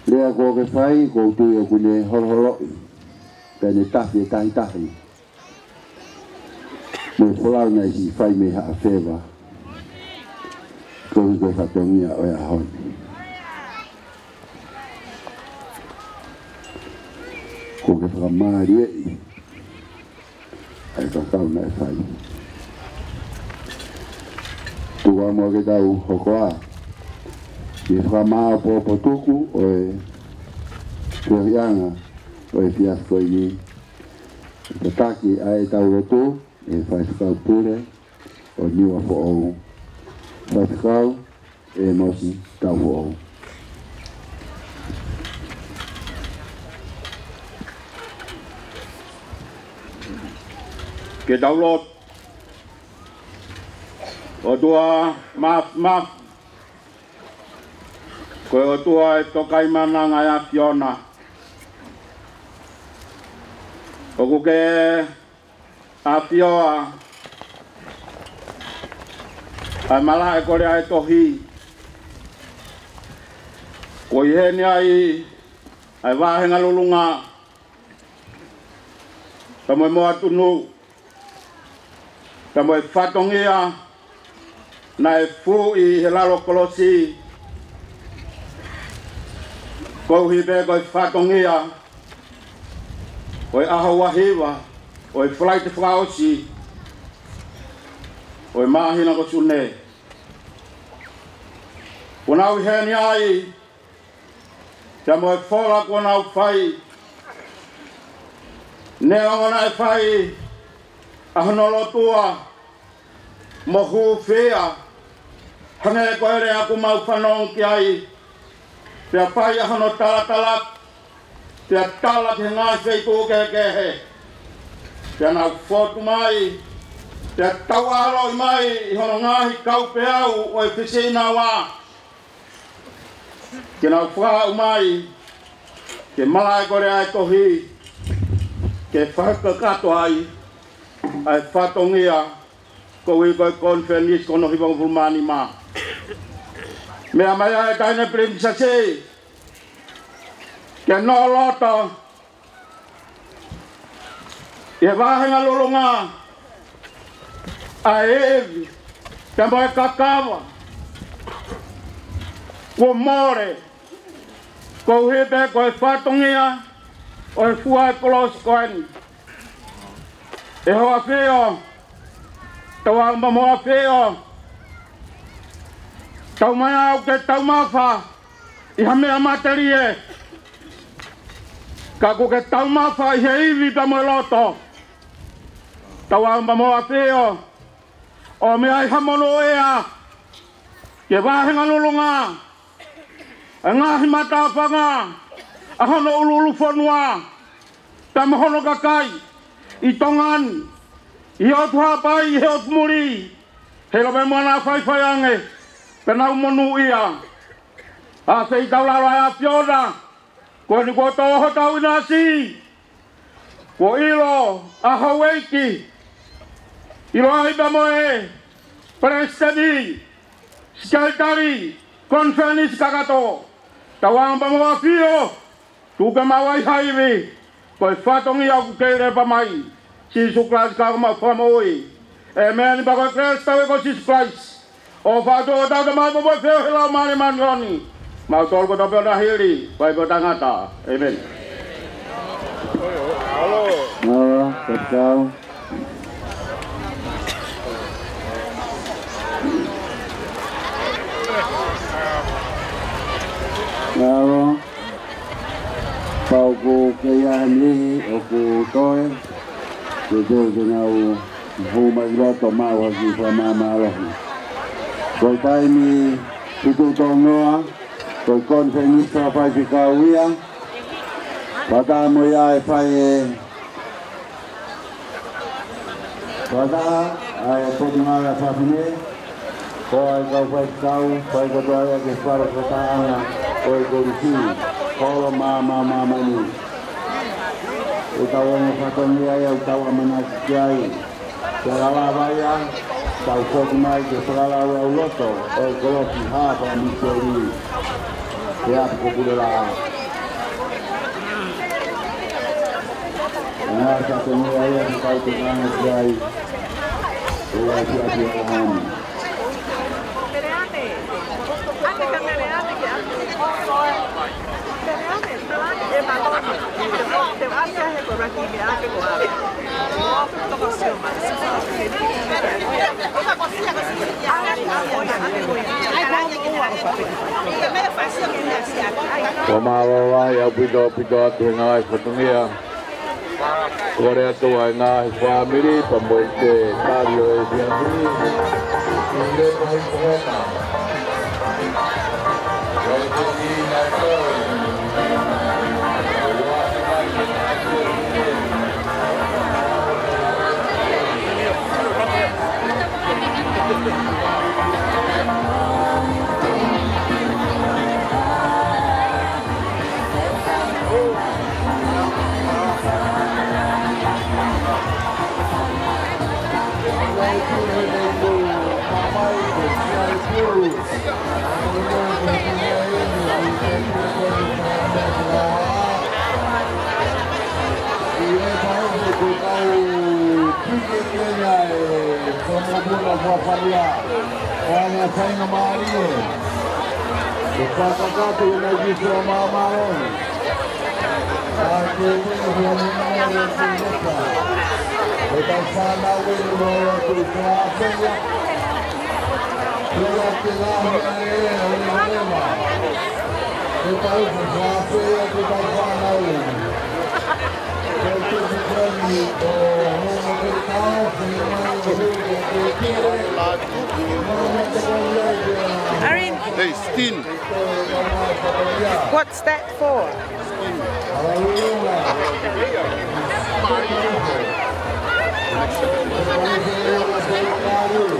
lea kuo ke fai, ʻoku ou tui ʻoku ne holoholoʻi. Pea ne tafi e tahitahi. Mo e folau naʻe siʻi fai mei Haʻafeva. Koeʻuhi ko e fatongia ʻo e ʻaho ni. Kuo ke fakamālieʻi ʻa e kakau naʻe fai. Tuku muʻa ke tau hoko ā ki he fakamāʻopoʻopo tuku ʻo e feohiʻanga ʻo e efiafi ko eni. Tataki ʻa e tau lotu ʻe he Faifekau Pule ʻo Niuafoʻou, Faifekau ʻEmosi Taufoʻou. Ke tau lotu. ʻOtua Māfimafi, ko e ʻOtua ʻo e Tokaimaʻananga ʻa e ʻAfiona. ʻOku ke ʻafioʻi ʻa e malaʻe ko ē ʻa e tohi. Ko e ʻi heni ai ʻa e vāhenga lulunga, pea mo e moʻa tunu, pea mo e fatongia naʻe fuʻu ʻi he lalo kolosi, koeʻuhi pē ko e fatongia ʻo e ʻaho ua hiva ʻo e Falaite fakaʻosi ʻo e māhina ko Sune. Kuo nau ʻi heni ai, pea mo e fola kuo nau fai. Neongo naʻe fai ʻa hono lotua mo hūfia, hangē ko e lea ʻoku mau fanongo ki ai, pea fai ʻa hono talatala, pea tala ki he ngaahi feituʻu kehekehe, pea nau fotu mai, pea tauʻaloʻi mai ʻi hono ngaahi kaupeau ʻo e fisiʻinaua, ke nau fakaaʻu mai ki he malaʻe ko ē ʻa e tohi, ke fakakakato ai ʻa e fatongia, koeʻuhi ko e konifelenisi ko hono hivangofulu mā nima. Meʻa mai ʻa e Taʻahine Pilinisesi ke nō loto ʻi he vāhenga lulunga ʻa e ivi, pea mo e kakava kuo mole, koeʻuhi pē ko e fatongia ʻo e fua ʻa e kolosi ko eni. ʻE hoʻo ʻAfio, tau ʻalu mo hoʻo ʻAfio. Tau mai au ke taumafa ʻi ha meʻa matelie, ka ʻoku ke taumafa ʻi he ivi pea mo e loto. Tauange pea mo e ʻafio ʻo meʻa ʻi ha mono ʻea ke vahenga lolonga e ngaahi matāfanga ʻa hono ʻuluʻulu fonua pea mo hono kakai ʻi Tonga ni, ʻi he ʻotu Haʻapai, ʻi he ʻotu muli, he lave mo ana faifai ange pea nau monūʻia. ʻA e feitau lalo ʻa e ʻAfiona, ko eni kuo tō hotau ʻinasi, kuo ʻilo ʻa houʻeiki, ʻiloa ai pea mo e Palesiteni, Sekelitali, Konifelenisi kakato, tauange pea mo e ʻafio, tuku ke maʻu ai ha ivi, ko e fatongia ʻoku ke lepa mai, Sīsū Kalaisi ko homau Fakamoʻui. ʻĒmeni. Pea ko e kelesi ʻa hotau ʻEiki ko Sīsū Kalaisi, ʻofa ʻa e ʻOtua, ʻa e Tamai, pea mo e feohi ʻa e Laumālie Māʻoniʻoni, maʻu ʻa kimoutolu kotoa pē ʻo taʻahili, fai pē ʻo taʻengata. ʻĒmeni. Mālō, kapitau. Mālō. Pau ko e kei ʻaho ni ʻoku toe, ke toe ke nau hū mai ki loto maʻu ha kiʻi fakamāmālohi. Ko e taimi fitu tolungofulu, ko e konifelenisi fakafaifekau ia, pea tā mo ia ʻe fai ʻe Fakataha ʻa e Potungāue ʻa Fafine, ko e kau faifekau, fai kotoa ia ki he fale fakatahaʻanga ʻo e Kolisi, Holo Mā-, Mā-, Māmani. ʻE tau ongo fatongia ia ʻoku tau ʻamanaki ki ai. Ke lava ia, tau foki mai ke fakalaulauloto ʻo e kolosi hā fakamisiteli. Ke ʻapi ko Pulelaʻā. Ngaahi fatongia ia ke tau tokanga ki ai. ʻOku ʻi ai ʻa e ʻapi ʻo Hami. Ko mālō ai ʻaupito, ʻaupito atu he ngaahi fatongia. Kole atu ʻa e ngaahi fāmili, pea mo e tali ʻo e fāmili. Hey, Stin. What's that for?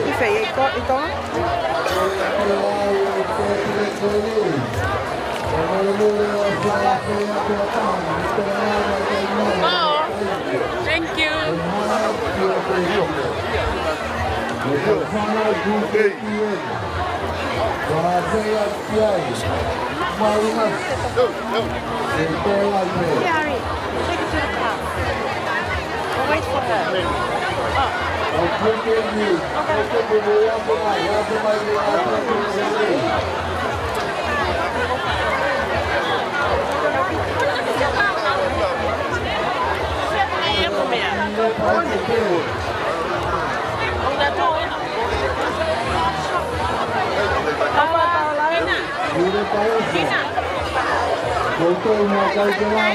Ife, i ko-, i ko? Thank you. Gary, take it to the car. We'll wait for her.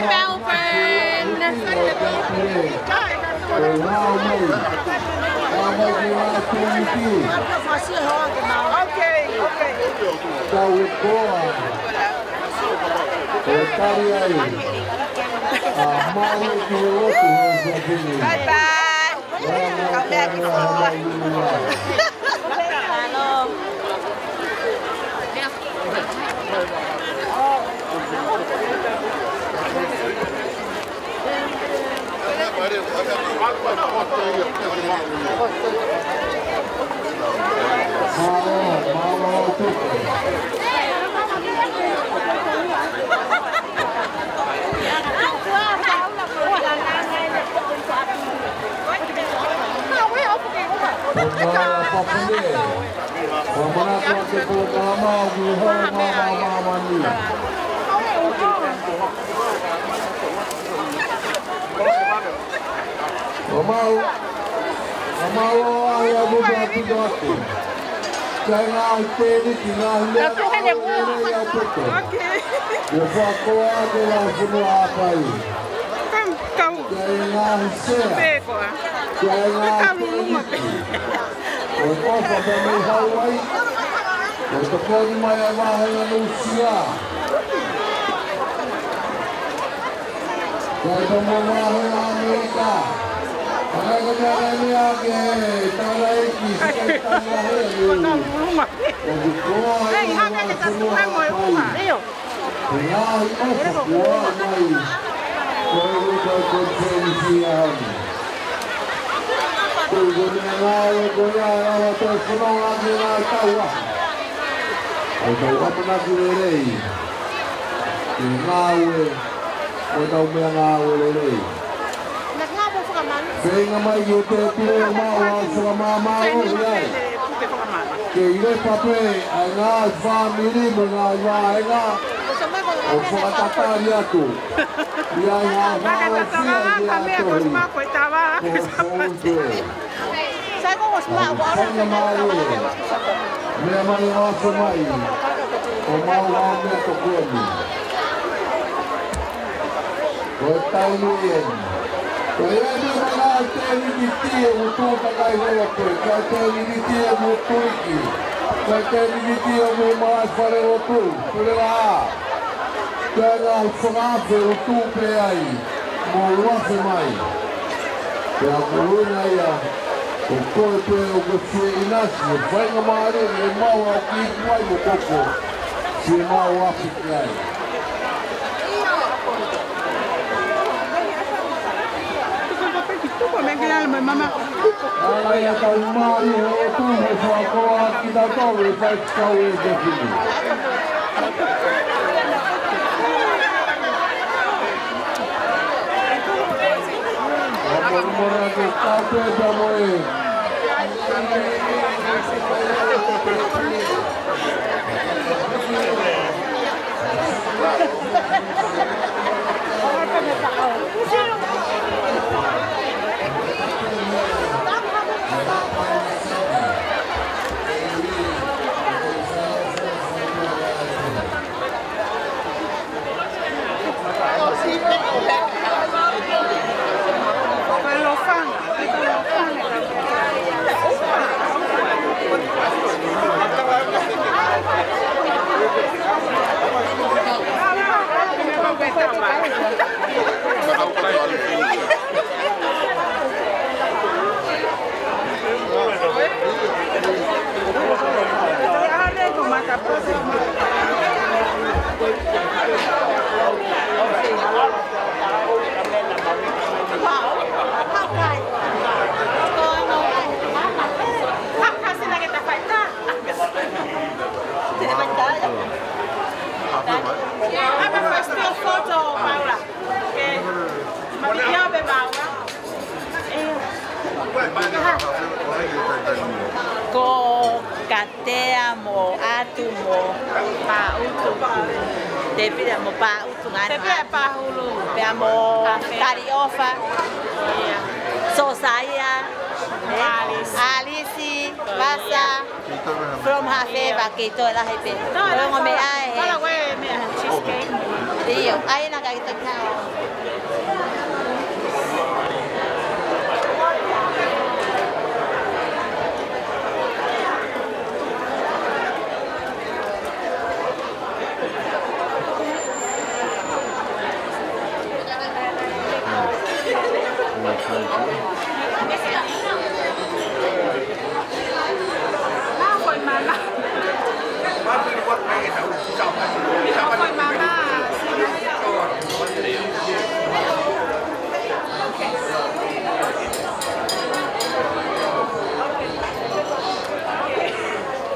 Melbourne. Okay, okay. Bye bye. Come back before. Mau, mau, ai a buka pito atu. Kai ngā tēniti ngā hile. Ua fakakoa ake la funua apai. Kai ngā husea. Kai ngā tēniti. ʻO e ʻofa pea mei Hawaii. ʻO e tokoni mai ʻa e vāhenga Nuʻusila. Ko e tomo vāhenga ʻAmelika. ʻAi ko e meʻa ke tala ʻEiki, sikai tala he. ʻOku koa ia ʻa e fonua ʻAmelika. Ko e ngaahi ʻofa kuo ʻomai. Ko e ʻuhi ko e konifelenisi ʻaho ni. Ko e meʻa ngāue ko ia ʻa e ʻOtua fononga ki he ngaahi taua. ʻOku tau ʻamanaki lelei. Ke ngāue, ʻoku tau meʻa ngāue lelei. Feinga mai ki he tēpile ʻo maʻu ha fakamāmā ʻo ʻi ai. Kei lepa pē ʻa e ngaahi fāmili mo e ngaahi vāhenga ʻo fakatatali atu. ʻI ai ha fakaʻosi ʻa e ʻOtua. Ko e fou pē. Sai ko ʻosi maʻu ʻa e fanga mālō. Meʻa mai ʻo afe mai. ʻO maʻu ha meʻa tokoni. Ko e taimi eni. Ko e ʻai mai ngaahi tēniti ʻoku tuʻu takai lolo pē. Ko e tēniti ʻoku tuiki. Ko e tēniti ʻoku mai fale lotu. Pule la. Ko e ngaahi fakaafe ʻoku tuʻu pē ai. Mou afe mai. Pea ko e ʻuhinga ia, ko koe pē ʻoku ke fie ʻinasi, ʻe faingamālie ke maʻu ha kiʻi kuai mo koko, fie maʻu afe ki ai. ʻAi ʻa e tau mali he ʻOtua he fakakoa kitautolu ʻe fai kau e te fini. Have a first still photo, Paula. Okay. Mami, kia ʻo pē Paula. Ko Katea mo ʻAtu mo Pāʻutu. Tēpile mo Pāʻutu ngani. Tēpile Pāhulu. Pea mo Kaliofa. Ia. Sosaia. Alisi. Alisi. Vasa. From Hafeva ke toe lahi pē. Ko e ongo meʻa ē. Cheesecake. ʻIo, ʻai ena kae toki hao.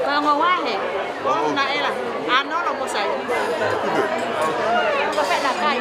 Ko e ongo vahe. Ko na ela. Ano lo mo sai. Ko fena kai.